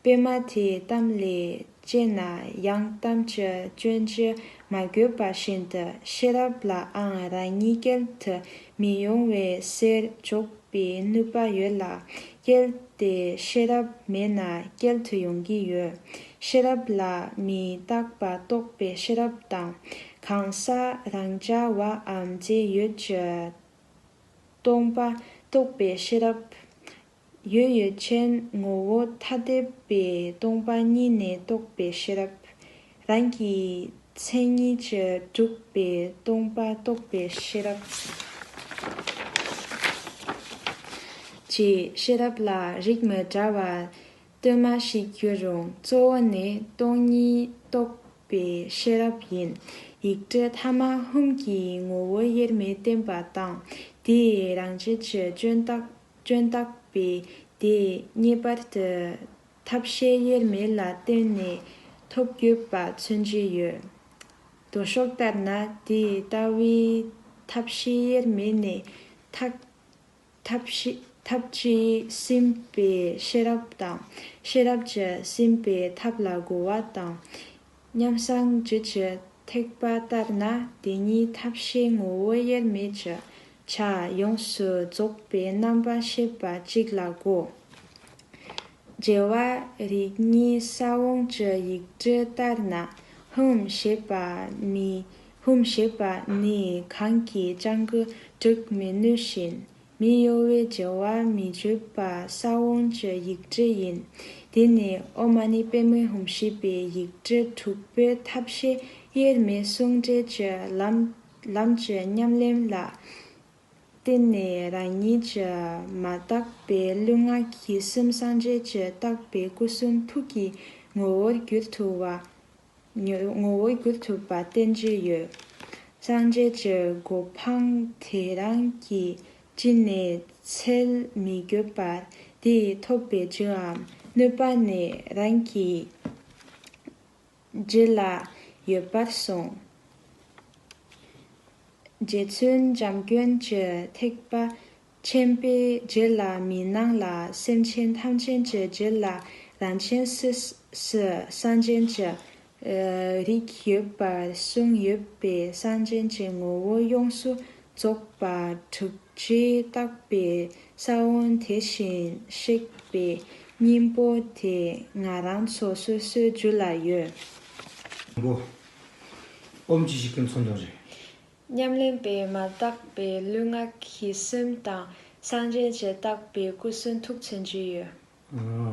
པདྨ་དེའི་གཏམ་ལས་དཔྱད་ན། ཡང་གཏམ་གྱི་སྐྱོན་གྱིས་མ་གོས་པ་བཞིན་དུ། ཤེས་རབ་ལའང་རང་ཉིད་སྐྱེལ་དུ་མི་ཡོང་བའི་ཕྱིར་འཇོག་པའི་ནུས་པ་ཡོད་ལ། སྐྱེལ་ཏེ་ཤེས་རབ་མེད་ན་སྐྱེལ་དུ་ཡོང་གི་ཡོད། ཤེས་རབ་ལ་མི་རྟག་པ་རྟོགས་པའི་ཤེས་རབ་དང་། གང་ཟག་རང་རྐྱ་བའམ་རྫས་ཡོད་ཀྱི་སྟོང་པ་རྟོགས་པའི་ཤེས་རབ། ཡུལ་ཡུལ་ཅན་ངོ་བོ་ཐ་དད་པའི་སྟོང་པ་ཉིད་ནས་རྟོགས་པའི་ཤེས་རབ། རང་གི་མཚན་ཉིད་ཀྱིས་གྲུབ་པའི་སྟོང་པ་རྟོགས་པའི་ཤེས་རབ་ཀྱི་ཤེས་རབ་ལ་རིགས་མི་འདྲ་བ་དུ་མ་ཞིག་ཡོད་རུང་། གཙོ་བོ་ནི་སྟོང་ཉིད་རྟོགས་པའི་ཤེས་རབ་ཡིན། ཡིག་འབྲུ་ཐ་མ་ཧཱུྃ་གི་ངོ་བོ་དབྱེར་མེད་བསྟན་པ་དང་། དེའི་རང་བཞིན་གྱི་སྐྱོན་བརྟག་སྐྱོན་བརྟག་པས་དེ་ངེས་པར་དུ་ཐབས་ཤེས་དབྱེར་མེད་ལ་བརྟེན་ནས་ཐོབ་དགོས་པ་མཚོན་གྱི་ཡོད། མདོ་ཕྱོགས་ལྟར་ན་དེ་ལྟ་བུའི་ཐབས་ཤེས་དབྱེར་མེད་ནི་ཐག་ཐབས་ཤེས་ཐབས་ཀྱིས་ཟིན་པའི་ཤེས་རབ་དང་། ཤེས་རབ་ཀྱིས་ཟིན་པའི་ཐབས་ལ་རྒོལ་བ་དང་། མཉམ་སངས་རྒྱས་ཀྱི་ཐེག་པ་ལྟར་ན་དེ་ཉིད་ཐབས་ཤེས་ངོ་བོ་དབྱེར་མེད་ཀྱི་ཆ་ཡོངས་སུ་རྫོགས་པའི་རྣམ་པ་ཤེས་པ་གཅིག་ལ་གོ། རྒྱལ་བ་རིགས་གཉིས་ས་བོན་གྱི་ཡིག་འབྲུ་ལྟར་ན། ཧཱུྃ་ཞེས་པ་མི་ཧཱུྃ་ཞེས་པ་ནི་གང་གིས་ཀྱང་གྲུབ་མི་ནུས་ཤིང་། མི་གཡོ་བའི་རྒྱལ་བ་མི་བསྐྱོད་པ་ས་བོན་གྱི་ཡིག་འབྲུ་ཡིན། དེ་ནས་ཨོཾ་མ་ཎི་པདྨེ་ཧཱུྃ་ཞེས་པའི་ཡིག་འབྲུ་དྲུག་པོའི་ཐབས་ཤེས་དབྱེར་མེད་ཟུང་འབྲེལ་གྱི་ལམ་ལམ་གྱི་ཉམས་ལེན་ལ་བརྟེན་ནས་རང་ཉིད་ཀྱི་མ་དག་པའི་ལུས་ངག་ཡིད་གསུམ་སངས་རྒྱས་ཀྱི་བཏགས་པའི་སྐུ་གསུང་ཐུགས་ཀྱི་ངོ་བོར་གྱུར་ཐུབ་པ། ངོ་བོར་གྱུར་ཐུབ་པ་བསྟན་གྱི་ཡོད། སངས་རྒྱས་ཀྱི་གོ་འཕང་དེ་རང་གི་ཅི་ནས་འཚལ་མི་དགོས་པར་དེ་ཐོབ་པའི་རྒྱུའམ་ནུས་པ་ནི་རང་གི་རྒྱུད་ལ་ཡོད་པར་གསུངས། རྗེ་བཙུན་འཇམ་མགོན་གྱི་ཐེག་པ་ཆེན་པོའི་རྒྱུད་ལ་མི་སྣང་ལ། སེམས་ཅན་ཐམས་ཅད་ཀྱི་རྒྱུད་ལ་རང་ཆས་སུ་སུ་སངས་རྒྱས་ཀྱི་རིགས་ཡོད་པར་གསུངས་ཡོད་པས། སངས་རྒྱས་ཀྱི་ངོ་བོ་ཡོངས་སུ་རྫོགས་པ་དྲུག་ཅུས་བཏགས་པའི་ས་བོན་དེ་བཞིན་གཤེགས་པའི་སྙིང་པོ་དེ་ང་རང་ཚོ་སོ་སོའི་རྒྱུད་ལ་ཡོད། ཨོཾ་ཅི་ཞིག་གི་མཚོན་དོན་རེད། ཉམས་ལེན་པས་མ་དག་པའི་ལུས་ངག་ཡིད་གསུམ་དང་། སངས་རྒྱས་ཀྱིས་བཏགས་པའི་སྐུ་གསུང་ཐུགས་མཚོན་གྱི་ཡོད།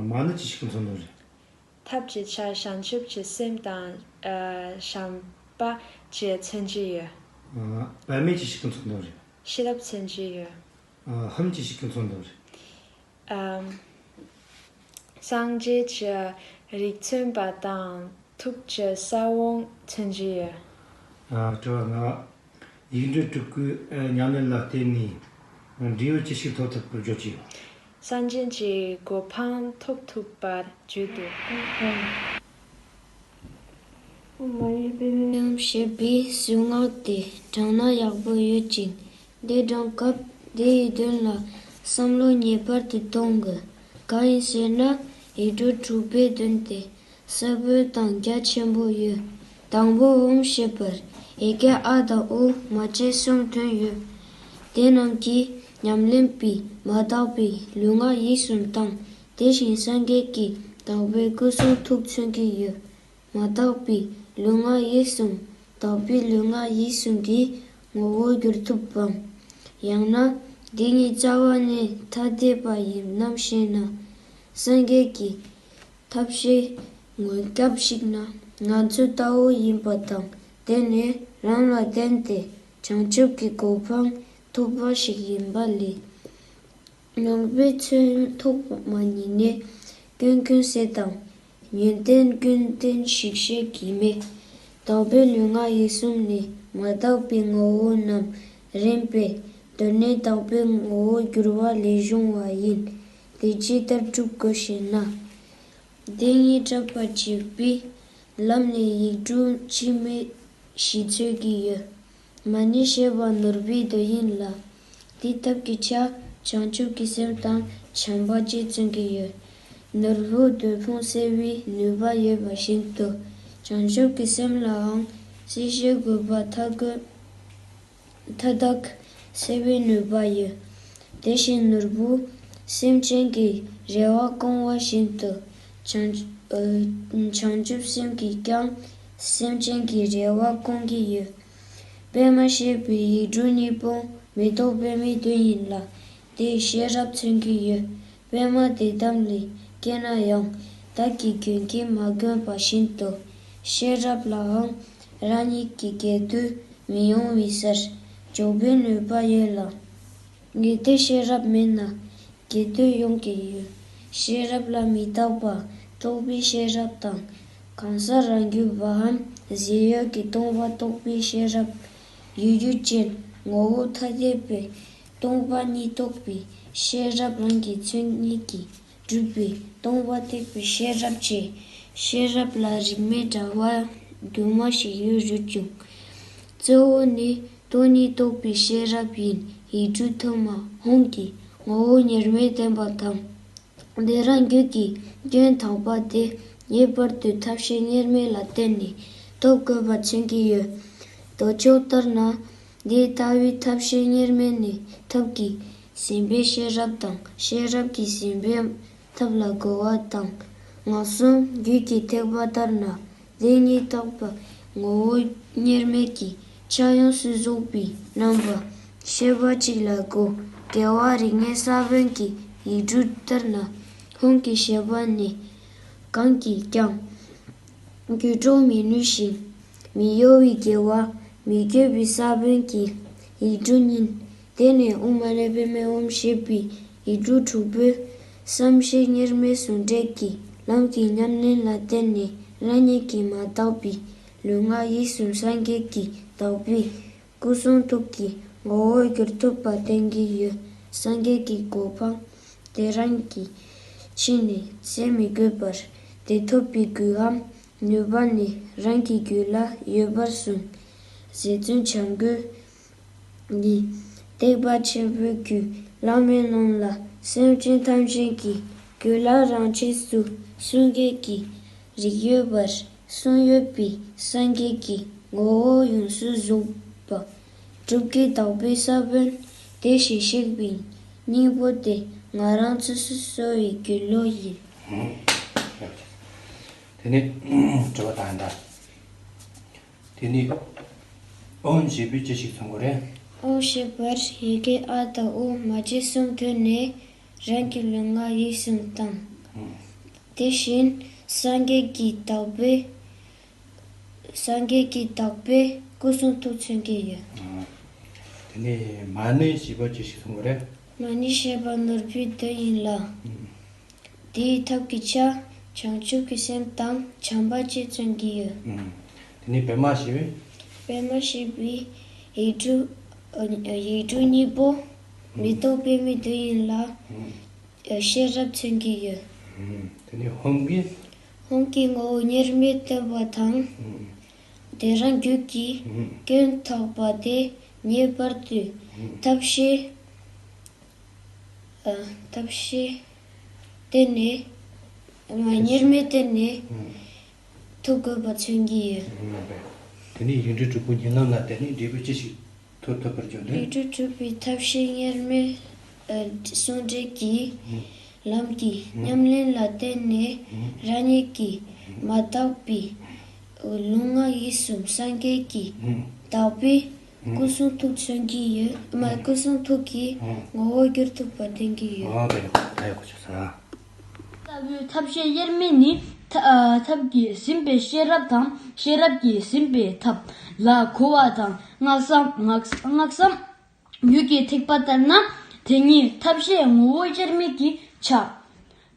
མ་ཎི་ཅི་ཞིག་གི་མཚོན་དོན་རེད། ཐབས་ཀྱི་ཆ་བྱང་ཆུབ་ཀྱི་སེམས་དང་། ཨ། བྱམས་པ་བཅས་མཚོན་གྱི་ཡོད། ཨ། པདྨེ་ཅི་ཞིག་གི་མཚོན་དོན་རེད། ཤེས་རབ་མཚོན་གྱི་ཡོད། ཨ། ཧཱུྃ་ཅི་ཞིག་གི་མཚོན་དོན་རེད། ཨ། སངས་རྒྱས་ཀྱི་རིགས་མཚོན་པ་དང་ཐུགས་ཀྱི་ས་བོན་མཚོན་གྱི་ཡོད། ཨ། དྲི་བ་ལྔ། ཡིག་འབྲུ་དྲུག་པོའི་ཉམས་ལེན་ལ་བརྟེན་ནས་འབྲས་བུ་ཅི་ཞིག་ཐོབ་ཐུབ་པར་བརྗོད་ཀྱི་ཡོད། སངས་རྒྱས་ཀྱི་གོ་འཕང་ཐོབ་ཐུབ་པར་བརྗོད་དོ། ཨོཾ་མ་ཎི་པདྨེ་ཧཱུྃ་ཞེས་པའི་གསུང་ངག་དེ་བགྲངས་ན་ཡག་པོ་ཡོད་ཅིང་། དེ་བགྲངས་སྐབས་དེའི་དོན་ལ་ བསམ་བློ་ངེས་པར་དུ་གཏོང་དགོས། གང་ཡིན་ཟེར་ན། ཡིག་འབྲུ་དྲུག་པའི་དོན་དེ་ས་བོན་དང་རྒྱ་ཆེན་པོ་ཡོད། དང་པོ་ཨོཾ་ཞེས་པར་ཡི་གེ་ཨ་དང་ཨུ་མ་བཅས་གསུམ་ཐོན་ཡོད། དེ་རྣམས་ཀྱིས་ཉམས་ལེན་པས་མ་དག་པའི་ལུས་ངག་ཡིད་གསུམ་དང་། དེ་བཞིན་སངས་རྒྱས་ཀྱིས་དག་པའི་སྐུ་གསུང་ཐུགས་མཚོན་གྱི་ཡོད། མ་དག་པའི་ལུས་ངག་ཡིད་གསུམ། དག་པའི་ལུས་ངག་ཡིད་གསུམ་གྱི་ངོ་བོར་གྱུར་ཐུབ་བམ། ཡང་ན་འདི་ཉིད་རྩ་བ་ནས་ཐ་དད་པ་ཡིན་ནམ་ཞེ་ན། སངས་རྒྱས་ཀྱི་ཐབས་ཤེས་ངོ་སྐབས་ཤིག་ན་ང་ཚོ་ལྟ་བུ་ཡིན་པ་དང་། དེ་ནི་རང་ལ་བརྟེན་ཏེ་བྱང་ཆུབ་ཀྱི་གོ་འཕང་ཐོབ་པ་ཞིག་ཡིན་པ་ལས། ནང་པའི་ཚོན་ཐོག་མ་ཉིད་ནས་ཀུན་མཁྱེན་ཟེར་དང་། ཡོན་ཏན་ཀུན་ལྡན་ཞིག་ཤེས་ཀྱི་མེད། དག་པའི་ལུས་ངག་ཡིད་གསུམ་ནི་མ་དག་པའི་ངོ་བོ་རྣམས་རིམ་པས་གདོད་ནས་དག་པའི་ངོ་བོར་འགྱུར་བ་ལས་བྱུང་བ་ཡིན། དེ་ཇི་ལྟར་སྒྲུབ་དགོས་ཞེ་ན། འདི་ཉིད་སྒྲུབ་པར་བྱེད་པའི་ལམ་ནི་ཡིག་འབྲུ་འཆི་མེད་ཞེས་མཚོན་གྱི་ཡོད། མ་ཎི་ཞེས་པ་ནོར་བུའི་རྡོ་ཡིན་ལ། དེའི་ཐབས་ཀྱི་ཆ་བྱང་ཆུབ་ཀྱི་སེམས་དང་བྱམས་པ་བཅས་མཚོན་གྱི་ཡོད། ནོར་བུ་རྡོ་ཕུང་སེལ་བའི་ནུས་པ་ཡོད་པ་བཞིན་དུ། བྱང་ཆུབ་ཀྱི་སེམས་ལའང་སེལ་བྱེད་དགོས་པ་མཐའ་དག་མཐའ་དག་སེལ་བའི་ནུས་པ་ཡོད། དེ་བཞིན་ནོར་བུ་སེམས་ཅན་གྱི་རེ་བ་སྐོང་བ་བཞིན་དུ། བྱང་ཨ་བྱང་ཆུབ་སེམས་ཀྱིས་ཀྱང་སེམས་ཅན་གྱི་རེ་བ་སྐོང་གི་ཡོད། པདྨ་ཞེས་པའི་ཡིག་འབྲུ་གཉིས་པོ་མེ་ཏོག་པདྨའི་མདུན་ཡིན་ལ། དེས་ཤེས་རབ་མཚོན་གྱི་ཡོད། པདྨ་དེ་དམ་ལས་སྐྱེས་ན་ཡང་། བདག་གི་རྒྱུད་ཀྱིས་མ་གོས་པ་བཞིན་དུ། ཤེས་རབ་ལའང་རང་ཉིད་ཀྱི་རྒྱུད་དུ་མི་ཡོང་བའི་སར་འཇོག་པའི་ནུས་པ་ཡོད་ལ། གལ་ཏེ་ཤེས་རབ་མེད་ན་རྒྱུད་དུ་ཡོང་གི་ཡོད། ཤེས་རབ་ལ་མི་རྟག་པ་རྟོགས་པའི་ཤེས་རབ་དང་། གང་ཟག་རང་རྒྱུད་པའམ་གཞན་ཡུལ་གྱི་སྟོང་པ་རྟོགས་པའི་ཤེས་རབ། ཡུལ་རྒྱུ་ཅན་ངོ་བོ་ཐ་དད་པའི་སྟོང་པ་ཉིད་རྟོགས་པའི་ཤེས་རབ། རང་གི་མཚན་ཉིད་ཀྱིས་གྲུབ་པའི་སྟོང་པ་རྟོགས་པའི་ཤེས་རབ་བཅས། ཤེས་རབ་ལ་རིགས་མེད་འདྲ་བ་དུ་མ་ཞིག་ཡོད་རུང་། གཙོ་བོ་ནི་སྟོང་ཉིད་རྟོགས་པའི་ཤེས་རབ་ཡིན། ཡིག་འབྲུ་ཐོག་མ་ཧཱུྃ་གི་ངོ་བོ་དབྱེར་མེད་བསྟན་པ་དང་། དེ་རང་རྒྱུད་ཀྱི་སྐྱོན་དག་པ་དེ་ངེས་པར་དུ་ཐབས་ཤེས་དབྱེར་མེད་ལ་བརྟེན་ནས་ཐོབ་དགོས་པ་མཚོན་གྱི་ཡོད། མདོ་ཕྱོགས་ལྟར་ན། དེ་ལྟ་བུའི་ཐབས་ཤེས་དབྱེར་མེད་ནི་ཐབས་ཀྱིས་ཟིན་པའི་ཤེས་རབ་དང་། ཤེས་རབ་ཀྱིས་ཟིན་པའི་ཐབས་ལ་རྒོལ་བ་དང་། ངན་སོང་རྒྱུད་ཀྱི་ཐེག་པ་ལྟར་ན། དེ་ཉིད་རྟོགས་པ་ངོ་བོ་དབྱེར་མེད་ཀྱི་ཆ་ཡོངས་སུ་རྫོགས་པའི་རྣམ་པ་ཤེས་པ་གཅིག་ལ་རྒོལ། རྒོལ་བ་རིགས་ལྔའི་ས་བོན་གྱི་ཡིག་འབྲུ་ལྟར་ན། ཧཱུྃ་གི་བཞེད་པ་ནི་གང་གིས་ཀྱང་བརྒྱུད་སྒྲོག་མི་ནུས་ཤིང་། མི་གཡོ་བའི་རྒོལ་བ་མི་བསྐྱོད་པའི་ས་བོན་གྱི་ཡིག་འབྲུ་ཉིད། དེ་ནི་ཨོཾ་མ་ཎི་པདྨེ་ཧཱུྃ་ཞེས་པའི་ཡིག་འབྲུ་དྲུག་པོས་བསམ་གཞིག་དབྱེར་མེད་ཟུང་འབྲེལ་གྱི་ལམ་གྱི་ཉམས་ལེན་ལ་བརྟེན་ནས་རང་ཉིད་ཀྱི་མ་དག་པའི་ལུས་ངག་ཡིད་གསུམ་སངས་རྒྱས་ཀྱི་དག་པའི་སྐུ་གསུང་ཐུགས་ཀྱི་ངོ་བོར་གྱུར་ཐུབ་པ་བསྟན་གྱི་ཡོད། སངས་རྒྱས་ཀྱི་གོ་འཕང་དེ་རང་གི་ཕྱིར་ནི་བཙལ་མི་དགོས་པར། དེ་ཐོབ་པའི་གོ་འཕང་ནུས་པ་ནི་རང་གི་རྒྱུད་ལ་ཡོད་པར་གསུངས། རྗེ་བཙུན་བྱམས་མགོན་ནི་ཐེག་པ་ཆེན་པོའི་རྒྱུད་བླ་མའི་ནང་ལ། སེམས་ཅན་ཐམས་ཅད་ཀྱི་རྒྱུད་ལ་རང་ཆས་སུ་སངས་རྒྱས་ཀྱི་རིགས་ཡོད་པར་གསུངས་ཡོད་པས། སངས་རྒྱས་ཀྱི་ངོ་བོ་ཡོངས་སུ་རྫོགས་པ་སྒྲུབ་ཀྱི་དག་པའི་ས་བོན་དེ་ཞེས་གཤེགས་པའི་སྙིང་པོ་དེ་ང་རང་ཚོས་སུ་གསོལ་བའི་རྒྱུད་བློ་ཡིན། དེ་ནས་དྲི་བ་དང་འདྲ། དེ་ནས་ཨོཾ་ཞེས་པས་ཅི་ཞིག་མཚོན་དགོས་རེད། ཨོཾ་ཞེས་པར་ཡི་གེ་ཨ་དང་ཨུ་མ་བཅས་གསུམ་ཐོན་ནས་རང་གི་ལུས་ངག་ཡིད་གསུམ་དང་། ཨང་། དེ་བཞིན་སངས་རྒྱས་ཀྱི་དག་པའི། སངས་རྒྱས་ཀྱི་དག་པའི་སྐུ་གསུང་ཐུགས་མཚོན་གྱི་ཡོད། ཨང་། དེ་ནས་མ་ཎི་ཞེས་པ་ཅི་ཞིག་མཚོན་དགོས་རེད། མ་ཎི་ཞེས་པ་ནོར་བུའི་རྡོ་ཡིན་ལ། ཨང་། དེའི་ཐབས་ཀྱི་ཆ་བྱང་ཆུབ་ཀྱི་སེམས་དང་བྱམས་པ་བཅས་མཚོན་གྱི་ཡོད། ཨང་། དེ་ནས་པདྨ་ཞེས་པས། པདྨ་ཞེས་པའི་ཡིག་འབྲུ། ཡིག་འབྲུ་གཉིས་པོ་མེ་ཏོག་པདྨའི་རྡོ་ཡིན་ལ། ཨང་། ཤེས་རབ་མཚོན་གྱི་ཡོད། ཨང་། དེ་ནས་ཧཱུྃ་གི། ཧཱུྃ་གི་ངོ་བོ་དབྱེར་མེད་བསྟན་པ་དང་། ཨང་། དེ་རང་རྒྱུད་ཀྱི་ཨང་། སྐྱོན་དག་པ་དེ་ངེས་པར་དུ་ཨང་། ཐབས་ཤེས་ ཐབས་ཤེས་བརྟེན་ནས། མ་གཉེར་མས་བརྟེན་ནས་ཐོབ་དགོས་པ་མཚོན་གྱི་ཡོད། དེ་ནས་ཡིག་འབྲུ་དྲུག་པོ་ཉིན་ལམ་ལ་བརྟེན་ནས་འབྲས་བུ་ཅི་ཞིག་ཐོབ་ཐུབ་པར་འགྱུར་ཏེ། ཡིག་འབྲུ་དྲུག་པའི་ཐབས་ཤེས་གཉེར་མས་ཟུང་འབྲེལ་གྱི་ལམ་གྱི་ཉམས་ལེན་ལ་བརྟེན་ནས་རང་ཉིད་ཀྱིས་མ་དག་པའི་ལུས་ངག་ཡིད་གསུམ་སངས་རྒྱས་ཀྱིས་དག་པའི་སྐུ་གསུང་ཐུགས་མཚོན་གྱི་ཡོད། མ་སྐུ་གསུང་ཐུགས་ཀྱི་ངོ་བོར་གྱུར་ཐུབ་པ་བསྟན་གྱི་ཡོད། ཨོ་དེ་ཡག་པོ་ད་ཡག་པོ་བྱས་སོང་། ལྟ་བུའི་ཐབས་ཤེས་དབྱེར་མེད་ནི། ཐ་ཨ་ཐབས་ཀྱིས་ཟིན་པའི་ཤེས་རབ་དང་། ཤེས་རབ་ཀྱིས་ཟིན་པའི་ཐབས་ལ་གོ་བ་དང་། སྔགས་སམ་སྔགས་སྔགས་སམ་ཡུལ་གྱི་ཐེག་པ་ལྟར་ན། དེ་ཉིད་ཐབས་ཤེས་ངོ་བོ་དབྱེར་མེད་ཀྱི་ཆ།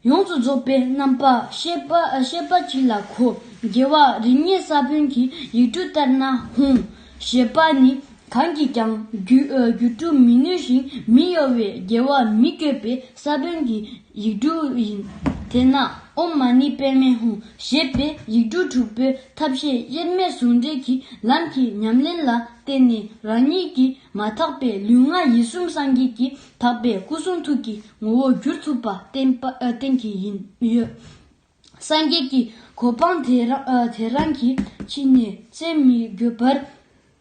ཡོངས་སུ་རྫོགས་པའི་རྣམ་པ་ཤེས་པ་ཤེས་པ་གཅིག་ལ་གོ། རྒྱལ་བ་རིགས་ལྔའི་ས་བོན་གྱི་ཡིག་འབྲུ་ལྟར་ན་ཧཱུྃ་ཞེས་པ་ནི། གང་གིས་ཀྱང་རྒྱུད་རྒྱུད་དྲུག་མི་ནུས་ཤིང་མི་གཡོ་བའི་རྒྱལ་བ་མི་བསྐྱོད་པའི་ས་བོན་གྱི་ཡིག་འབྲུ་ཡིན། དེས་ན་ཨོཾ་མ་ཎི་པདྨེ་ཧཱུྃ་ཞེས་པའི་ཡིག་འབྲུ་དྲུག་པོའི་ཐབས་ཤེས་དབྱེར་མེད་ཟུང་འབྲེལ་གྱི་ལམ་གྱི་ཉམས་ལེན་ལ་བརྟེན་ནས་རང་ཉིད་ཀྱིས་མ་དག་པའི་ལུས་ངག་ཡིད་གསུམ་སངས་རྒྱས་ཀྱིས་དག་པའི་སྐུ་གསུང་ཐུགས་ཀྱི་ངོ་བོར་གྱུར་ཐུབ་པ་བསྟན་པ་ཨ་བསྟན་གྱི་ཡིན་ཡོད། སངས་རྒྱས་ཀྱི་གོ་འཕང་དེ་རང་ཨ་དེ་རང་གི་ཕྱི་ནས་བཙལ་མི་དགོས་པར།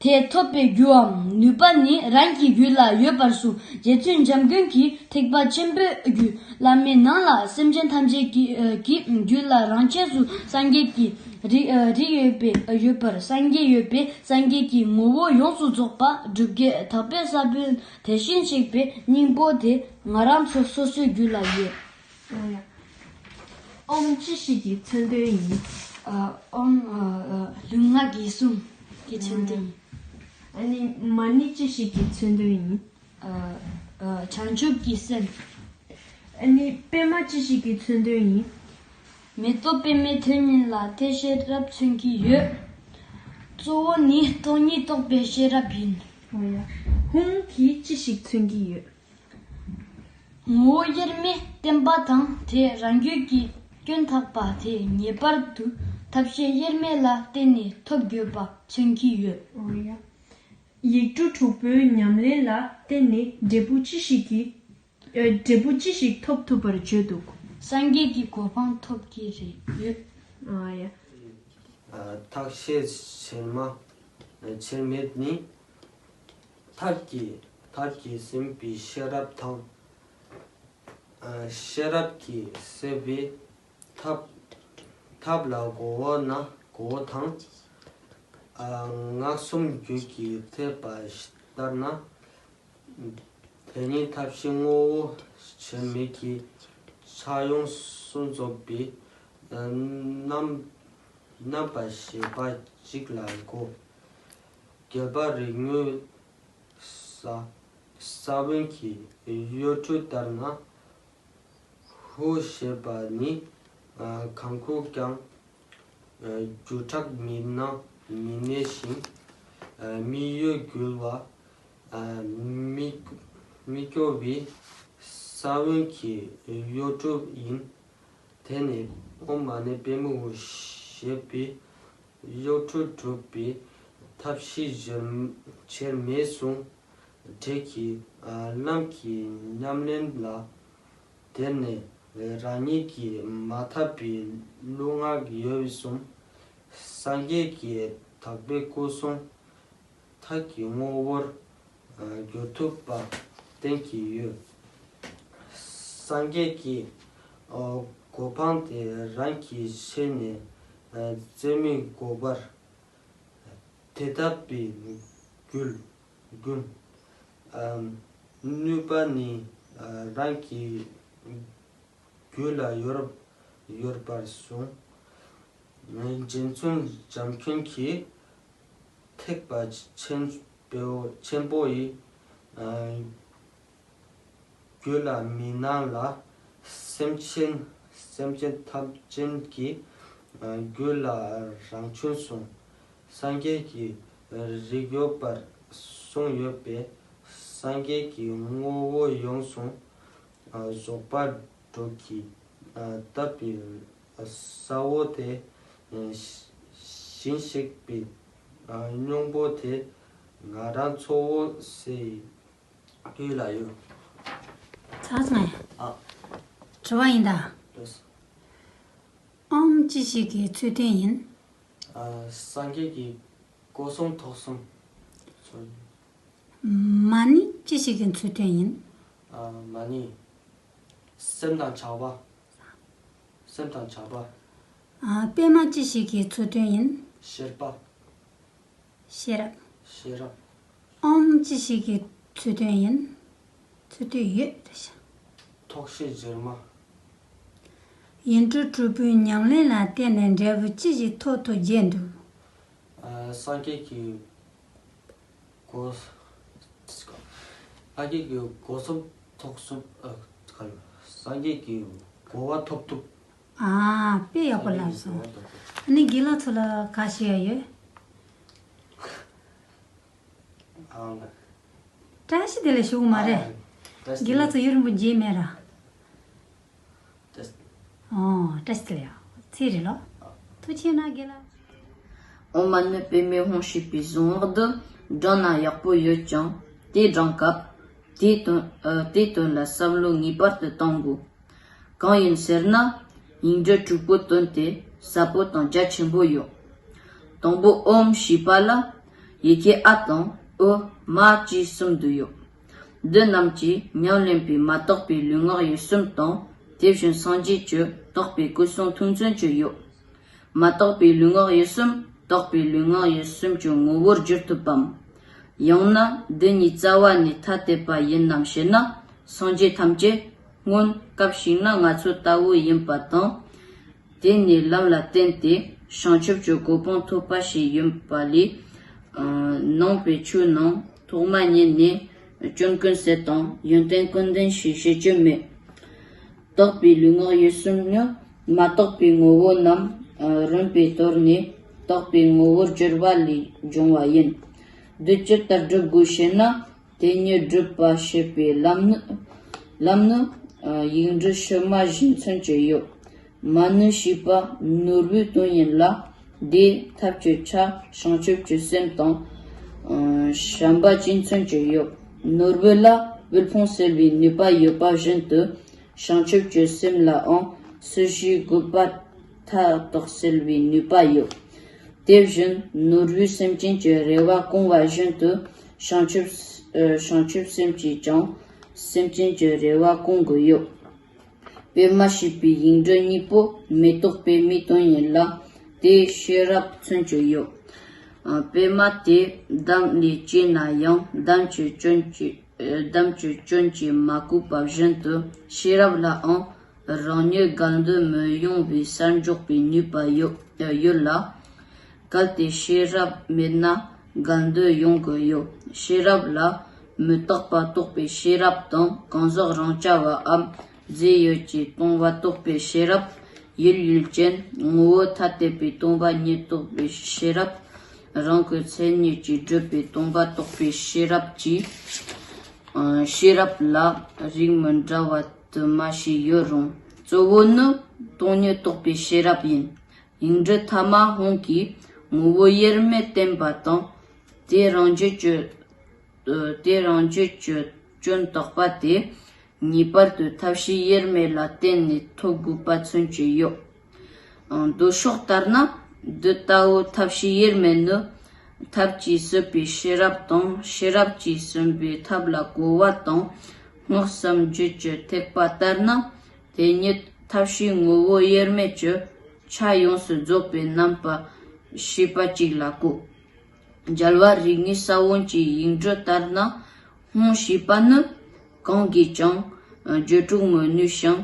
དེ་ཐོབ་པའི་རྒྱུའམ་ནུས་པ་ནི་རང་གི་རྒྱུད་ལ་ཡོད་པར་གསུངས། རྗེ་བཙུན་འཇམ་མགོན་གྱིས་ཐེག་པ་ཆེན་པོའི་རྒྱུད་བླ་མའི་ནང་ལ་སེམས་ཅན་ཐམས་ཅད་ཀྱི་ཨ་ཀྱི་རྒྱུད་ལ་རང་ཆས་སུ་སངས་རྒྱས་ཀྱི་རིགས་ཨ་རིགས་ཡོད་པའི་ཡོད་པར་སངས་རྒྱས་ཡོད་པས་སངས་རྒྱས་ཀྱི་ངོ་བོ་ཡོངས་སུ་རྫོགས་པ་སྒྲུབ་བྱེད་དག་པའི་ས་བོན་དེ་བཞིན་གཤེགས་པའི་སྙིང་པོ་དེ་ང་རང་ཚོ་སོ་སོའི་རྒྱུད་ལ་ཡོད། ཨོཾ་ཅི་ཞིག་གི་མཚོན་དོན་ཡིན། ཨ་ཨོཾ་ཨ་ཨ་ལུས་ངག་ཡིད་གསུམ་གྱི་མཚོན་དོན་ཡིན། ཨ་ནི་མ་ཎི་ཅི་ཞིག་གི་མཚོན་དོན་ཡིན། ཨ་ཨ་བྱང་ཆུབ་ཀྱི་སེམས། ཨ་ནི་པདྨ་ཅི་ཞིག་གི་མཚོན་དོན་ཡིན། མེ་ཏོག་པདྨའི་དོན་ཡིན་ལ་དེ་ཤེས་རབ་མཚོན་གྱི་ཡོད། གཙོ་བོ་ནི་སྟོང་ཉིད་རྟོགས་པའི་ཤེས་རབ་ཡིན། ཧཱུྃ་གིས་ཅི་ཞིག་མཚོན་གྱི་ཡོད། ངོ་བོ་དབྱེར་མེད་བསྟན་པ་དང་དེ་རང་རྒྱུད་ཀྱི་སྐྱོན་དག་པ་དེ་ངེས་པར་དུ་ཐབས་ཤེས་དབྱེར་མེད་ལ་བརྟེན་ནས་ཐོབ་དགོས་པ་མཚོན་གྱི་ཡོད། ཡིག་འབྲུ་དྲུག་པོའི་ཉམས་ལེན་ལ་བརྟེན་ནས་འབྲས་བུ་ཅི་ཞིག་གི་ཨ་འབྲས་བུ་ཅི་ཞིག་ཐོབ་ཐུབ་པར་བརྗོད་འདུག་སངས་རྒྱས་ཀྱི་གོ་འཕང་ཐོབ་ཀྱི་རེད་ཡོད། ཨ་ཡ། ཐབས་ཤེས་དབྱེར་མེད་དབྱེར་མེད་ནི། ཐབས་ཀྱིས་ཐབས་ཀྱིས་ཟིན་པའི་ཤེས་རབ་དང་། ཤེས་རབ་ཀྱིས་ཟིན་པའི་ཐབས། ཐབས་ལ་གོ་བ་ན་གོ་བ་དང་། སྔགས་གསུམ་རྒྱུད་ཀྱི་ཐེག་པ་ལྟར་ན། དེ་ཉིད་ཐབས་ཤེས་ངོ་བོ་དབྱེར་མེད་ཀྱི་ཆ་ཡོངས་སུ་རྫོགས་པའི་རྣམ་རྣམ་པ་ཞེས་པ་གཅིག་ལ་གོ། རྒྱལ་བ་རིགས་ལྔའི་ས་ས་བོན་གྱི་ཡོངས་གྲུབ་ལྟར་ན། ཧཱུྃ་ཞེས་པ་ནི་གང་གིས་ཀྱང་རྒྱུད་དྲུག་མི་སྣང་མི་གནས་ཤིང་། མི་གཡོ་འགུལ་བ་མི་མི་སྐྱོ་བའི་ས་བོན་གྱི་ཡོངས་གྲུབ་ཡིན། དེ་ནས་ཨོཾ་མ་ཎི་པདྨེ་ཧཱུྃ་ཞེས་པའི་ཡོངས་གྲུབ་སྒྲུབ་པའི་ཐབས་ཤེས་དབྱེར་མེད་ཟུང་འབྲེལ་གྱི་ལམ་གྱི་ཉམས་ལེན་ལ་དེ་ནས་རང་ཉིད་ཀྱིས་མ་དག་པའི་ལུས་ངག་ཡིད་གསུམ་སངས་རྒྱས་ཀྱིས་དག་པའི་སྐུ་གསུང་ཐུགས་ཀྱི་ངོ་བོར་གྱུར་ཐུབ་པ་བསྟན་གྱི་ཡོད། སངས་རྒྱས་ཀྱི་གོ་འཕང་དེ་རང་གི་ཆེད་ནས་བཙལ་མི་དགོས་པར། དེ་དག་པའི་རྒྱུ་རྒྱུ་ནུས་པ་ནི་རང་གི་རྒྱུད་ལ་ཡོད་ཡོད་པར་གསུངས། རྗེ་བཙུན་འཇམ་མགོན་གྱིས་ཐེག་པ་ཆེན་པོ་ཆེན་པོ་ཡི་རྒྱུད་ལ་མི་སྣང་ལ། སེམས་ཅན་སེམས་ཅན་ཐམས་ཅད་ཀྱི་རྒྱུད་ལ་རང་བྱུང་གསུངས། སངས་རྒྱས་ཀྱི་རིགས་ཡོད་པར་གསུངས་ཡོད་པས། སངས་རྒྱས་ཀྱི་ངོ་བོ་ཡོངས་སུ་རྫོགས་པ་སྒྲུབ་ཀྱི་དག་པའི་ས་བོན་དེ་བཞིན་གཤེགས་པའི་སྙིང་པོ་དེ་ང་རང་གཙོ་བོ་སའི་རྒྱུད་ལ་ཡོད། ཚར་སོང་ངས། ཨ། དྲི་བ་ཡིན་ད། ལགས་སོ། ཨོཾ་ཅི་ཞིག་གི་ཚིག་དོན་ཡིན། ཨ། སངས་རྒྱས་ཀྱི་སྒོ་གསུམ་ཐོག་གསུམ། མ་ཎི་ཅི་ཞིག་གི་ཚིག་དོན་ཡིན། ཨ། མ་ཎི། སེམས་དང་བྱ་བ། སེམས་དང་བྱ་བ། ཨ། པདྨ་ཅི་ཞིག་གི་ཚིག་དོན་ཡིན། ཤེས་པ། ཤེས་རབ། ཤེས་རབ། ཨོཾ་ཅི་ཞིག་གི་ཚིག་དོན་ཡིན། ཚིག་དོན་ཡོད་རེད་ཤག་ཐོག་ཤེས་སྒྱུ་མ། ཡིག་འབྲུ་དྲུག་པོའི་ཉམས་ལེན་ལ་བརྟེན་ནས་འབྲས་བུ་ཅི་ཞིག་ཐོབ་ཐུབ་བརྗོད་འདུག་ཨ། སངས་རྒྱས་ཀྱི་སྒོ། སངས་རྒྱས་ཀྱི་སྒོ་གསུམ་ཐོག་གསུམ། ཨ། ག་ལ། སངས་རྒྱས་ཀྱི་གོ་བ་ཐོབ་ཐུབ། ཨ། དཔེ་ཡག་པོ་ལབ་སོང་། སངས་རྒྱས་ཀྱི་གོ་བ་ཐོབ་ཐུབ། ཨ་ནི་དགེ་ལགས་ཚོ་ལ་ག་ཞུ་ཡ་ཡོད། ཨང་། བཀྲ་ཤིས་བདེ་ལེགས་ཞུ་གི་མ་རེད། ཨ། བཀྲ་ཤིས་བདེ་ལེགས། དགེ་ལགས་ཚོ་ཡུན་རིང་པོ་མཇལ་མེད་ར། ཨོ། བཀྲ་ཤིས་བདེ་ལེགས། ཚེ་རིང་ལོ། ཐུགས་རྗེ་གནང་དགེ་ལགས། ཨོཾ་མ་ཎི་པདྨེ་ཧཱུྃ་ཞེས་པའི་གཟུངས་སྔགས་འདི་བགྲངས་ན་ཡག་པོ་ཡོད་ཀྱང་། དེ་བགྲངས་སྐབས་དེའི་དོན། ཨ། དེའི་དོན་ལ་བསམ་བློ་ངེས་པར་དུ་གཏོང་དགོས། གང་ཡིན་ཟེར་ན། ཡིག་འབྲུ་དྲུག་པོ་བཏོན་ཏེ་ཟབ་པོ་དང་རྒྱ་ཆེན་པོ་ཡོད། དང་པོ་ཨོཾ་ཞེས་པ་ལ་ཡི་གེ་ཨ་དང་ཨོ་མ་བཅས་གསུམ་འདུས་ཡོད། འདི་རྣམས་ཀྱིས་ཉམས་ལེན་པས་མ་དག་པའི་ལུས་ངག་ཡིད་གསུམ་དང་། དེ་བཞིན་སངས་རྒྱས་ཀྱི་དག་པའི་སྐུ་གསུང་ཐུགས་མཚོན་གྱི་ཡོད། མ་དག་པའི་ལུས་ངག་ཡིད་གསུམ། དག་པའི་ལུས་ངག་ཡིད་གསུམ་གྱི་ངོ་བོར་གྱུར་ཐུབ་བམ། ཡང་ན་འདི་ཉིད་རྩ་བ་ནས་ཐ་དད་པ་ཡིན་ནམ་ཞེ་ན། སངས་རྒྱས་ཐམས་ཅད་སྔོན་སྐབས་ཤིག་ན་ང་ཚོ་ལྟ་བུ་ཡིན་པ་དང་། དེ་ནས་ལམ་ལ་བརྟེན་ཏེ་བྱང་ཆུབ་ཀྱི་གོ་འཕང་ཐོབ་པ་ཞིག་ཡིན་པ་ལས། ཨ། ནང་པའི་ཆོས་རྣམས་ཐོག་མ་ཉིད་ནས་སྐྱོན་ཀུན་ཟད་དང་ཡོན་ཏན་ཀུན་ལྡན་ཞེས་བྱེད་རྒྱུ་མེད། དག་པའི་ལུས་ངག་ཡིད་གསུམ་ནི་མ་དག་པའི་ངོ་བོ་རྣམས། ཨ། རིམ་པས་དོར་ནས་དག་པའི་ངོ་བོར་གྱུར་པ་ལས་བྱུང་བ་ཡིན། འདི་ཇི་ལྟར་སྒྲུབ་དགོས་ཞེ་ན། དེ་ཉིད་སྒྲུབ་པ་བྱེད་པའི་ལམ་ནི། ལམ་ནི། ཨ། ཡིག་འབྲུ་ཕྱི་མ་བཞིན་མཚོན་གྱི་ཡོད། མ་ཎི་ཞེས་པ་ནོར་བུའི་དོན་ཡིན་ལ། དེའི་ཐབས་ཀྱི་ཆ་བྱང་ཆུབ་ཀྱི་སེམས་དང་། ཨ། བྱམས་པ་བཅས་མཚོན་གྱི་ཡོད། ནོར་བུ་ལ་དབུལ་ཕོངས་སེལ་བའི་ནུས་པ་ཡོད་པ་བཞིན་དུ། བྱང་ཆུབ་ཀྱི་སེམས་ལའང་སྲིད་ཞིའི་རྒུད་པ་མཐའ་དག་སེལ་བའི་ནུས་པ་ཡོད། དེ་བཞིན་ནོར་བུས་སེམས་ཅན་གྱི་རེ་བ་སྐོང་བ་བཞིན་དུ། བྱང་ཆུབ། ཨ། བྱང་ཆུབ་སེམས་ཀྱིས་ཀྱང་སེམས་ཅན་གྱི་རེ་བ་སྐོང་དགོས་ཡོད། པདྨ་ཞེས་པའི་ཡིག་འབྲུ་གཉིས་པོ་མེ་ཏོག་པདྨའི་དོན་ཡིན་ལ། དེའི་ཤེས་རབ་མཚོན་གྱི་ཡོད། ཨ། པདྨ་དེ་འདམ་ལས་སྐྱེས་ན་ཡང་འདམ་གྱི་སྐྱོན་གྱིས། ཨ། འདམ་གྱི་སྐྱོན་གྱིས་མ་གོས་པ་བཞིན་དུ། ཤེས་རབ་ལའང་རང་ཉིད་གལ་འདོད་མི་ཡོང་བའི་སར་འཇོག་པའི་ནུས་པ་ཡོད། ཡོད་ལ། གལ་ཏེ་ཤེས་རབ་མེད་ན་གལ་འདོད་ཡོང་གི་ཡོད། ཤེས་རབ་ལ་མི་རྟག་པ་རྟོགས་པའི་ཤེས་རབ་དང་། གང་ཟག་རང་རྐྱ་བའམ་རྫས་ཡོད་ཀྱི་སྟོང་པ་རྟོགས་པའི་ཤེས་རབ། ཡུལ་ཡུལ་ཅན་ངོ་བོ་ཐ་དད་པའི་སྟོང་པ་ཉིད་རྟོགས་པའི་ཤེས་རབ། རང་གི་མཚན་ཉིད་ཀྱིས་གྲུབ་པའི་སྟོང་པ་རྟོགས་པའི་ཤེས་རབ་ཀྱིས། ཨ། ཤེས་རབ་ལ་རིགས་མི་འདྲ་བ་དུ་མ་ཞིག་ཡོད་རུང་། གཙོ་བོ་ནི་སྟོང་ཉིད་རྟོགས་པའི་ཤེས་རབ་ཡིན། ཡིག་འབྲུ་ཐ་མ་ཧཱུྃ་གིས་ངོ་བོ་དབྱེར་མེད་བསྟན་པ་དང་། དེ་རང་རྒྱུད་ཀྱི། ཨ། དེ་རང་རྒྱུད་ཀྱི་སྐྱོན་དག་པ་དེ་ངེས་པར་དུ་ཐབས་ཤེས་དབྱེར་མེད་ལ་བརྟེན་ནས་ཐོབ་དགོས་པ་མཚོན་གྱི་ཡོད། ཨ། མདོ་ཕྱོགས་ལྟར་ན། འདི་ལྟ་བུ་ཐབས་ཤེས་དབྱེར་མེད་ནི། ཐབས་ཀྱིས་ཟིན་པའི་ཤེས་རབ་དང་། ཤེས་རབ་ཀྱིས་ཟིན་པའི་ཐབས་ལ་གོ་བ་དང་། སྔགས་སམ་རྒྱུད་ཀྱི་ཐེག་པ་ལྟར་ན། དེ་ཉིད་ཐབས་ཤེས་ངོ་བོ་དབྱེར་མེད་ཀྱི་ཆ་ཡོངས་སུ་རྫོགས་པའི་རྣམ་པ་ཤེས་པ་གཅིག་ལ་གོ། རྒྱལ་བ་རིགས་ལྔའི་ས་བོན་གྱི་ཡིག་འབྲུ་ལྟར་ན། ཧཱུྃ་ཞེས་པ་ནི་གང་གིས་ཀྱང་བརྗོད་སྒྲུབ་མི་ནུས་ཤིང་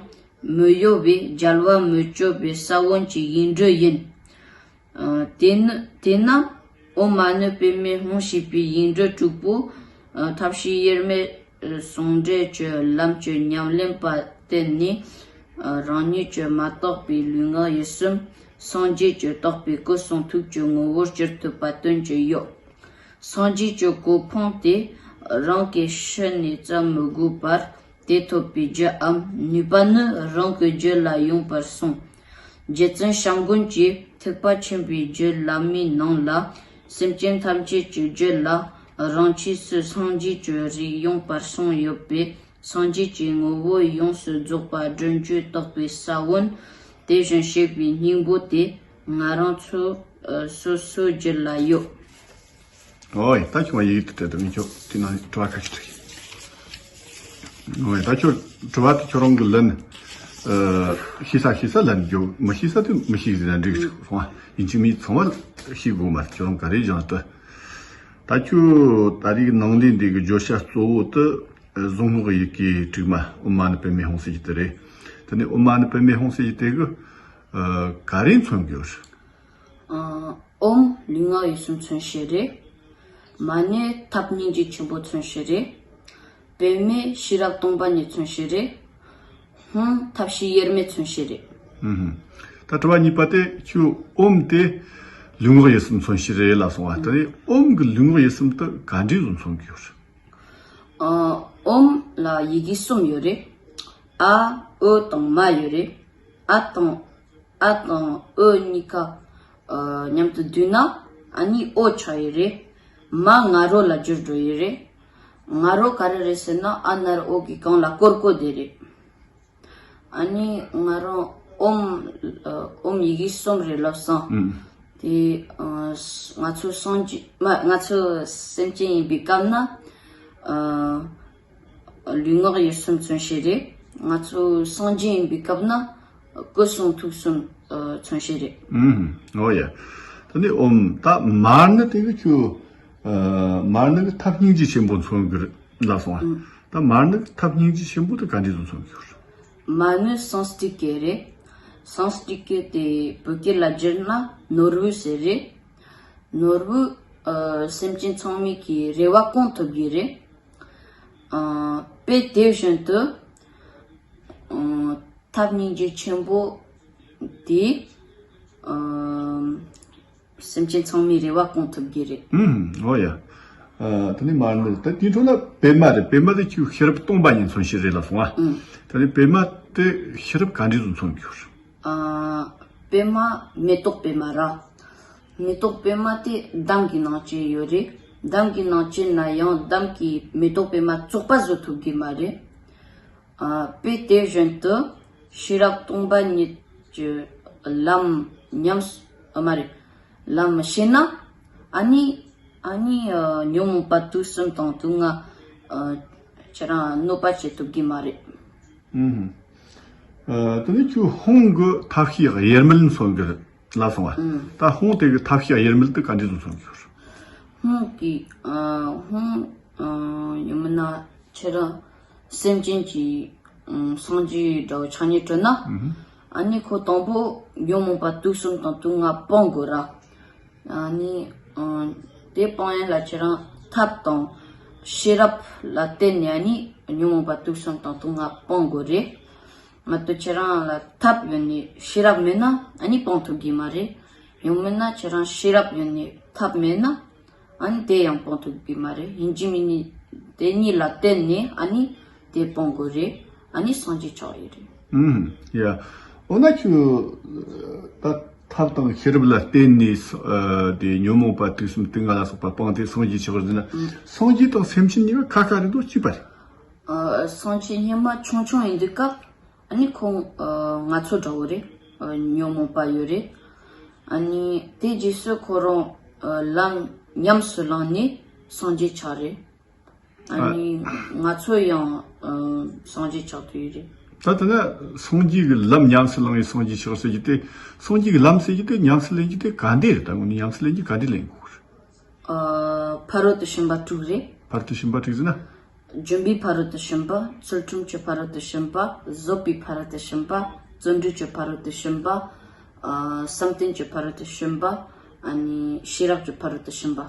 མི་གཡོ་བའི་རྒྱལ་བ་མི་བསྐྱོད་པའི་ས་བོན་གྱི་ཡིག་འབྲུ་ཡིན། ཨ། དེ་ནི། དེས་ན་ཨོཾ་མ་ཎི་པདྨེ་ཧཱུྃ་ཞེས་པའི་ཡིག་འབྲུ་དྲུག་པོ། ཨ། ཐབས་ཤེས་དབྱེར་མེད་ཟུང་འབྲེལ་གྱི་ལམ་གྱི་ཉམས་ལེན་པ་བརྟེན་ནས། ཨ། རང་ཉིད་ཀྱི་མ་དག་པའི་ལུས་ངག་ཡིད་གསུམ་སངས་རྒྱས་ཀྱི་དག་པའི་སྐུ་གསུང་ཐུགས་ཀྱི་ངོ་བོར་གྱུར་ཐུབ་པ་སྟོན་གྱི་ཡོད། སངས་རྒྱས་ཀྱི་གོ་འཕང་དེ་རང་གི་ཕྱི་ནས་བཙལ་མི་དགོས་པར། དེ་ཐོབ་པའི་རྒྱུའམ་ནུས་པ་ནི་རང་གི་རྒྱུད་ལ་ཡོང་བར་གསུངས། རྗེ་བཙུན་བྱམས་མགོན་གྱིས་ཐེག་པ་ཆེན་པོའི་རྒྱུད་བླ་མའི་ནང་ལ། སེམས་ཅན་ཐམས་ཅད་ཀྱི་རྒྱུད་ལ་རང་ཆས་སུ་སངས་རྒྱས་ཀྱི་རིགས་ཡོང་བར་གསུངས་ཡོད་པས། སངས་རྒྱས་ཀྱི་ངོ་བོ་ཡོངས་སུ་རྫོགས་པ་སྒྲོན་གྱུར་དག་པའི་ས་བོན། དེ་བཞིན་གཤེགས་པའི་སྙིང་པོ་དེ་ང་རང་ཚོ་ཨ་སོ་སོའི་རྒྱུད་ལ་ཡོད། ཨོ་ཡ། ད་ཁྱོད་ཡིག་དེ་སྤྲད་དུས་ངས་ཁྱོད་དེ་ནང་དྲི་བ་ཁ་ཤས་དྲིས། ཨོ་ཡ། ད་ཁྱོད་དྲི་བ་དེ་ཁྱོད་རང་གིས་ལན་ཨ་ཤེས་ས་ཤེས་ས་ལན་རྒྱོབ། མི་ཤེས་ས་དེ་མི་ཤེས་ཟེར་ན་འགྲིག་སོང་ཨ། ཡིན་གཅིག་མིན་གཅིག་ཚང་མ་ཤེས་དགོས་མ་རེད། ཁྱོད་རང་ག་རེ་སྦྱངས་ཏེ། ད་ཁྱོད་ད་རེས་ནང་ལས་འདི་གི་བརྗོད་བྱ་གཙོ་བོ་དེ་གཟུངས་སྔགས་ཡི་གེ་དྲུག་མ་ཨོཾ་མ་ཎི་པདྨེ་ཧཱུྃ་ཟེར་གྱི་དེ་རེད། དེ་ནས་ཨོཾ་མ་ཎི་པདྨེ་ཧཱུྃ་ཟེར་གྱི་དེ་གི་ཨ་ག་རེ་མཚོན་གྱི་ཡོད་རེད། ཨ་ཨོཾ་ལུས་ངག་ཡིད་གསུམ་མཚོན་བྱེད་རེད། མ་ཎི་ཐབས་སྙིང་རྗེ་ཆེན་པོ་མཚོན་བྱེད་རེད། པདྨེ་ཤེས་རབ་སྟོང་པ་ཉིད་མཚོན་བྱེད་རེད། ཧཱུྃ་ཐབས་ཤེས་དབྱེར་མེད་མཚོན་བྱེད་རེད། ཨུམ། ད་དྲི་བ་གཉིས་པ་དེ་ཁྱོད་ཨོཾ་དེ་ལུས་ངག་ཡིད་གསུམ་མཚོན་བྱེད་རེད་ལབ་སོང་བ། དེ་ནས་ཨོཾ་གི་ལུས་ངག་ཡིད་གསུམ་དེ་ག་འདྲས་བཟོ་མཚོན་གྱི་ཡོད་རེད། ཨ་ཨོཾ་ལ་ཡི་གེ་གསུམ་ཡོད་རེད། ཨ་ཨོ་དང་མ་ཡོད་རེད། ཨ་དང་ཨ་དང་ཨོ་གཉིས་ཀ་ཨ་མཉམ་དུ་བསྡུས་ན་ཨ་ནི་ཨོ་ཆགས་ཡོད་རེད། མ་ང་རོ་ལ་འགྱུར་འགྲོ་ཡོད་རེད། ང་རོ་ག་རེ་རེད་ཟེར་ན་ཨ་ན་རོ་ཨོ་གི་གང་ལ་ཀོར་ཀོ་དེ་རེད། ཨ་ནི་ང་རང་ཨོཾ་ཨོཾ་ཡི་གེ་གསུམ་རེད་ལབ་སོང་། ཨུམ། དེ་ཨ་ང་ཚོ་སངས་རྒྱས་མ་ང་ཚོ་སེམས་ཅན་ཡིན་པའི་སྐབས་ན་ཨ་ལུས་ངག་ཡིད་གསུམ་མཚོན་བྱེད་རེད། ང་ཚོ་སངས་རྒྱས་ཡིན་པའི་སྐབས་ན་སྐུ་གསུམ་ཐུགས་གསུམ་ཨ་མཚོན་བྱེད་རེད། ཨུམ། ཨོ་ཡ། དེ་ནས་ཨོཾ་ད་མ་ཎི་དེ་གི་ཁྱོད་ཨ་མ་ཎི་གི་ཐབས་སྙིང་རྗེ་ཆེན་པོ་མཚོན་གི་རེད་ལབ་སོང་ཨ། ཨུམ། ད་མ་ཎི་གི་ཐབས་སྙིང་རྗེ་ཆེན་པོ་དེ་ག་འདྲས་བཟོ་མཚོན་གི་ཡོད་རེད། མ་ཎི་སཾ་སྐྲྀ་ཏ་རེད། སཾ་སྐྲྀ་ཏ་དེ་བོད་སྐད་ལ་བསྒྱུར་ན་ནོར་བུ་ཟེར་རེད། ནོར་བུ་ཨ་སེམས་ཅན་ཚང་མའི་གི་རེ་བ་སྐོང་ཐུབ་གི་རེད། ཨ་དཔེ་དེ་བཞིན་དུ་ཨ་ཐབས་སྙིང་རྗེ་ཆེན་པོ་དེ་ཨ་སེམས་ཅན་ཚང་མའི་རེ་བ་སྐོང་ཐུབ་གི་རེད། ཨུམ། ཨོ་ཡ། ཨ་དེ་ནས་མ་ཎི་ད་དེའི་འཕྲོ་ན་པདྨ་རེད། པདྨ་དེ་ཁྱོད་ཤེས་རབ་སྟོང་པ་ཉིད་མཚོན་བྱེད་རེད་ལབ་སོང་ཨ། ཨུམ། དེ་ནས་པདྨ་དེ་ཤེས་རབ་ག་འདྲས་བཟོ་མཚོན་གྱི་ཡོད་རེད། ཨ་པདྨ་མེ་ཏོག་པདྨ་ར། མེ་ཏོག་པདྨ་དེ་འདམ་གྱི་ནང་བཅས་ཡོད་རེད། འདམ་གྱི་ནང་བཅས་ན་ཡང་འདམ་གྱི་མེ་ཏོག་པདྨ་བཙོག་པ་བཟོ་ཐུབ་གི་མ་རེད། ཨ་དཔེ་དེ་བཞིན་དུ་ཤེས་རབ་སྟོང་པ་ཉིད་ཀྱི་ལམ་ཉམས་སུ་ཨ་མ་རེད། ལམ་ཤེས་ན་ཨ་ནི་ཨ་ནི་ཨ་ཉོན་མོངས་པ་དུག་གསུམ་དང་དུག་ལྔ་ཨ་ཁྱེད་རང་གནོད་པ་བྱེད་ཐུབ་གི་མ་རེད། ཨུམ། ཨ་དེ་ནས་ཁྱོད་ཧཱུྃ་གི་ཐབས་ཤེས་དབྱེར་མེད་མཚོན་གི་རེད། ལབ་སོང་བ། ཨུམ། ད་ཧཱུྃ་དེ་གི་ཐབས་ཤེས་དབྱེར་མེད་དེ་ག་འདྲས་བཟོ་མཚོན་གྱི་ཡོད་རེད། ཧཱུྃ་གི་ཨ་ཧཱུྃ་ཨ་ཡང་མིན་ན་ཁྱེད་རང་སེམས་ཅན་གྱི་ཨ་སངས་རྒྱས་འདྲ་བོ་ཆགས་སྙིང་བྲོ་ན། ཨུམ། ཨ་ནི་ཁོ་དང་པོ་ཉོན་མོངས་པ་དུག་གསུམ་དང་དུག་ལྔ་སྤང་དགོས་ར། ཨ་ནི་ཨ་དེ་སྤང་ཡན་ལ་ཁྱེད་རང་ཐབས་དང་ཤེས་རབ་ལ་བརྟེན་ནས་ཨ་ནི་ཉོན་མོངས་པ་དུག་གསུམ་དང་དུག་ལྔ་སྤང་དགོས་རེད། མ་གཏོགས་ཁྱེད་རང་ལ་ཐབས་ཡོད་ནས་ཤེས་རབ་མེད་ན་ཨ་ནི་སྤང་ཐུབ་གི་མ་རེད། ཡང་མིན་ན་ཁྱེད་རང་ཤེས་རབ་ཡོད་ནས་ཐབས་མེད་ན་ཨ་ནི་དེ་ཡང་སྤང་ཐུབ་གི་མ་རེད། ཡིན་གཅིག་མིན་གཉིས་དེ་གཉིས་ལ་བརྟེན་ནས་ཨ་ནི་དེ་སྤང་དགོས་རེད། ཨ་ནི་སངས་རྒྱས་ཆགས་ཡོད་རེད། ཨུམ། ཡ། འོ་ན་ཁྱོད་ད་ཐབས་དང་ཤེས་རབ་ལ་བརྟེན་ནས་ཨ་དེ་ཉོན་མོངས་པ་དུག་གསུམ་དུག་ལྔ་ལ་སོགས་པ་སྤངས་ཏེ་སངས་རྒྱས་ཆགས་ཟེར་ན། ཨུམ། སངས་རྒྱས་དང་སེམས་ཅན་གཉིས་ཀ་ཁ་ཁ་རེད་འདུག་གཅིག་པ་རེད། ཨ་སངས་རྒྱས་སྔོན་མ་ཆུང་ཆུང་ཡིན་དུས་སྐབས་ཨ་ནི་ཁོང་ཨ་ང་ཚོ་འདྲ་བོ་རེད། ཨ་ཉོན་མོངས་པ་ཡོད་རེད། ཨ་ནི་དེ་རྗེས་སུ་ཁོ་རང་ཨ་ལམ་ཉམས་སུ་བླངས་ནས་སངས་རྒྱས་ཆགས་རེད། ཨ་ཨ་ནི་ང་ཚོ་ཡང་ཨ་སངས་རྒྱས་ཆགས་ཐུབ་ཡོད་རེད། ད་ལྟ་ན་སངས་རྒྱས་ཀྱི་ལམ་ཉམས་སུ་བླངས་ནས་སངས་རྒྱས་ཆགས་ཟེར་རྒྱུ་དེ། སངས་རྒྱས་ཀྱི་ལམ་ཟེར་རྒྱུ་དེ་ཉམས་སུ་ལེན་རྒྱུ་དེ་ག་འདྲས་རེད། ད་དངོས་གནས་ཉམས་སུ་ལེན་རྒྱུ་ག་འདྲས་ལེན་དགོས་རེད། ཨ་ཕ་རོལ་ཏུ་ཕྱིན་པ་དྲུག་རེད། ཕ་རོལ་ཏུ་ཕྱིན་པ་དྲུག་ཟེར་ན། སྦྱིན་པའི་ཕ་རོལ་ཏུ་ཕྱིན་པ། ཚུལ་ཁྲིམས་ཀྱི་ཕ་རོལ་ཏུ་ཕྱིན་པ། བཟོད་པའི་ཕ་རོལ་ཏུ་ཕྱིན་པ། བརྩོན་འགྲུས་ཀྱི་ཕ་རོལ་ཏུ་ཕྱིན་པ། ཨ་བསམ་གཏན་གྱི་ཕ་རོལ་ཏུ་ཕྱིན་པ། ཨ་ནི་ཤེས་རབ་ཀྱི་ཕ་རོལ་ཏུ་ཕྱིན་པ།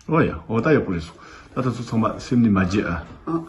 ཨོ་ཡ། འོ་ད་ཡག་པོ་རེད་སོང་། ད་ད་ཚོ་ཚང་མ་སེམས་ནས་མ་བརྗེད་ཨ། ཨ།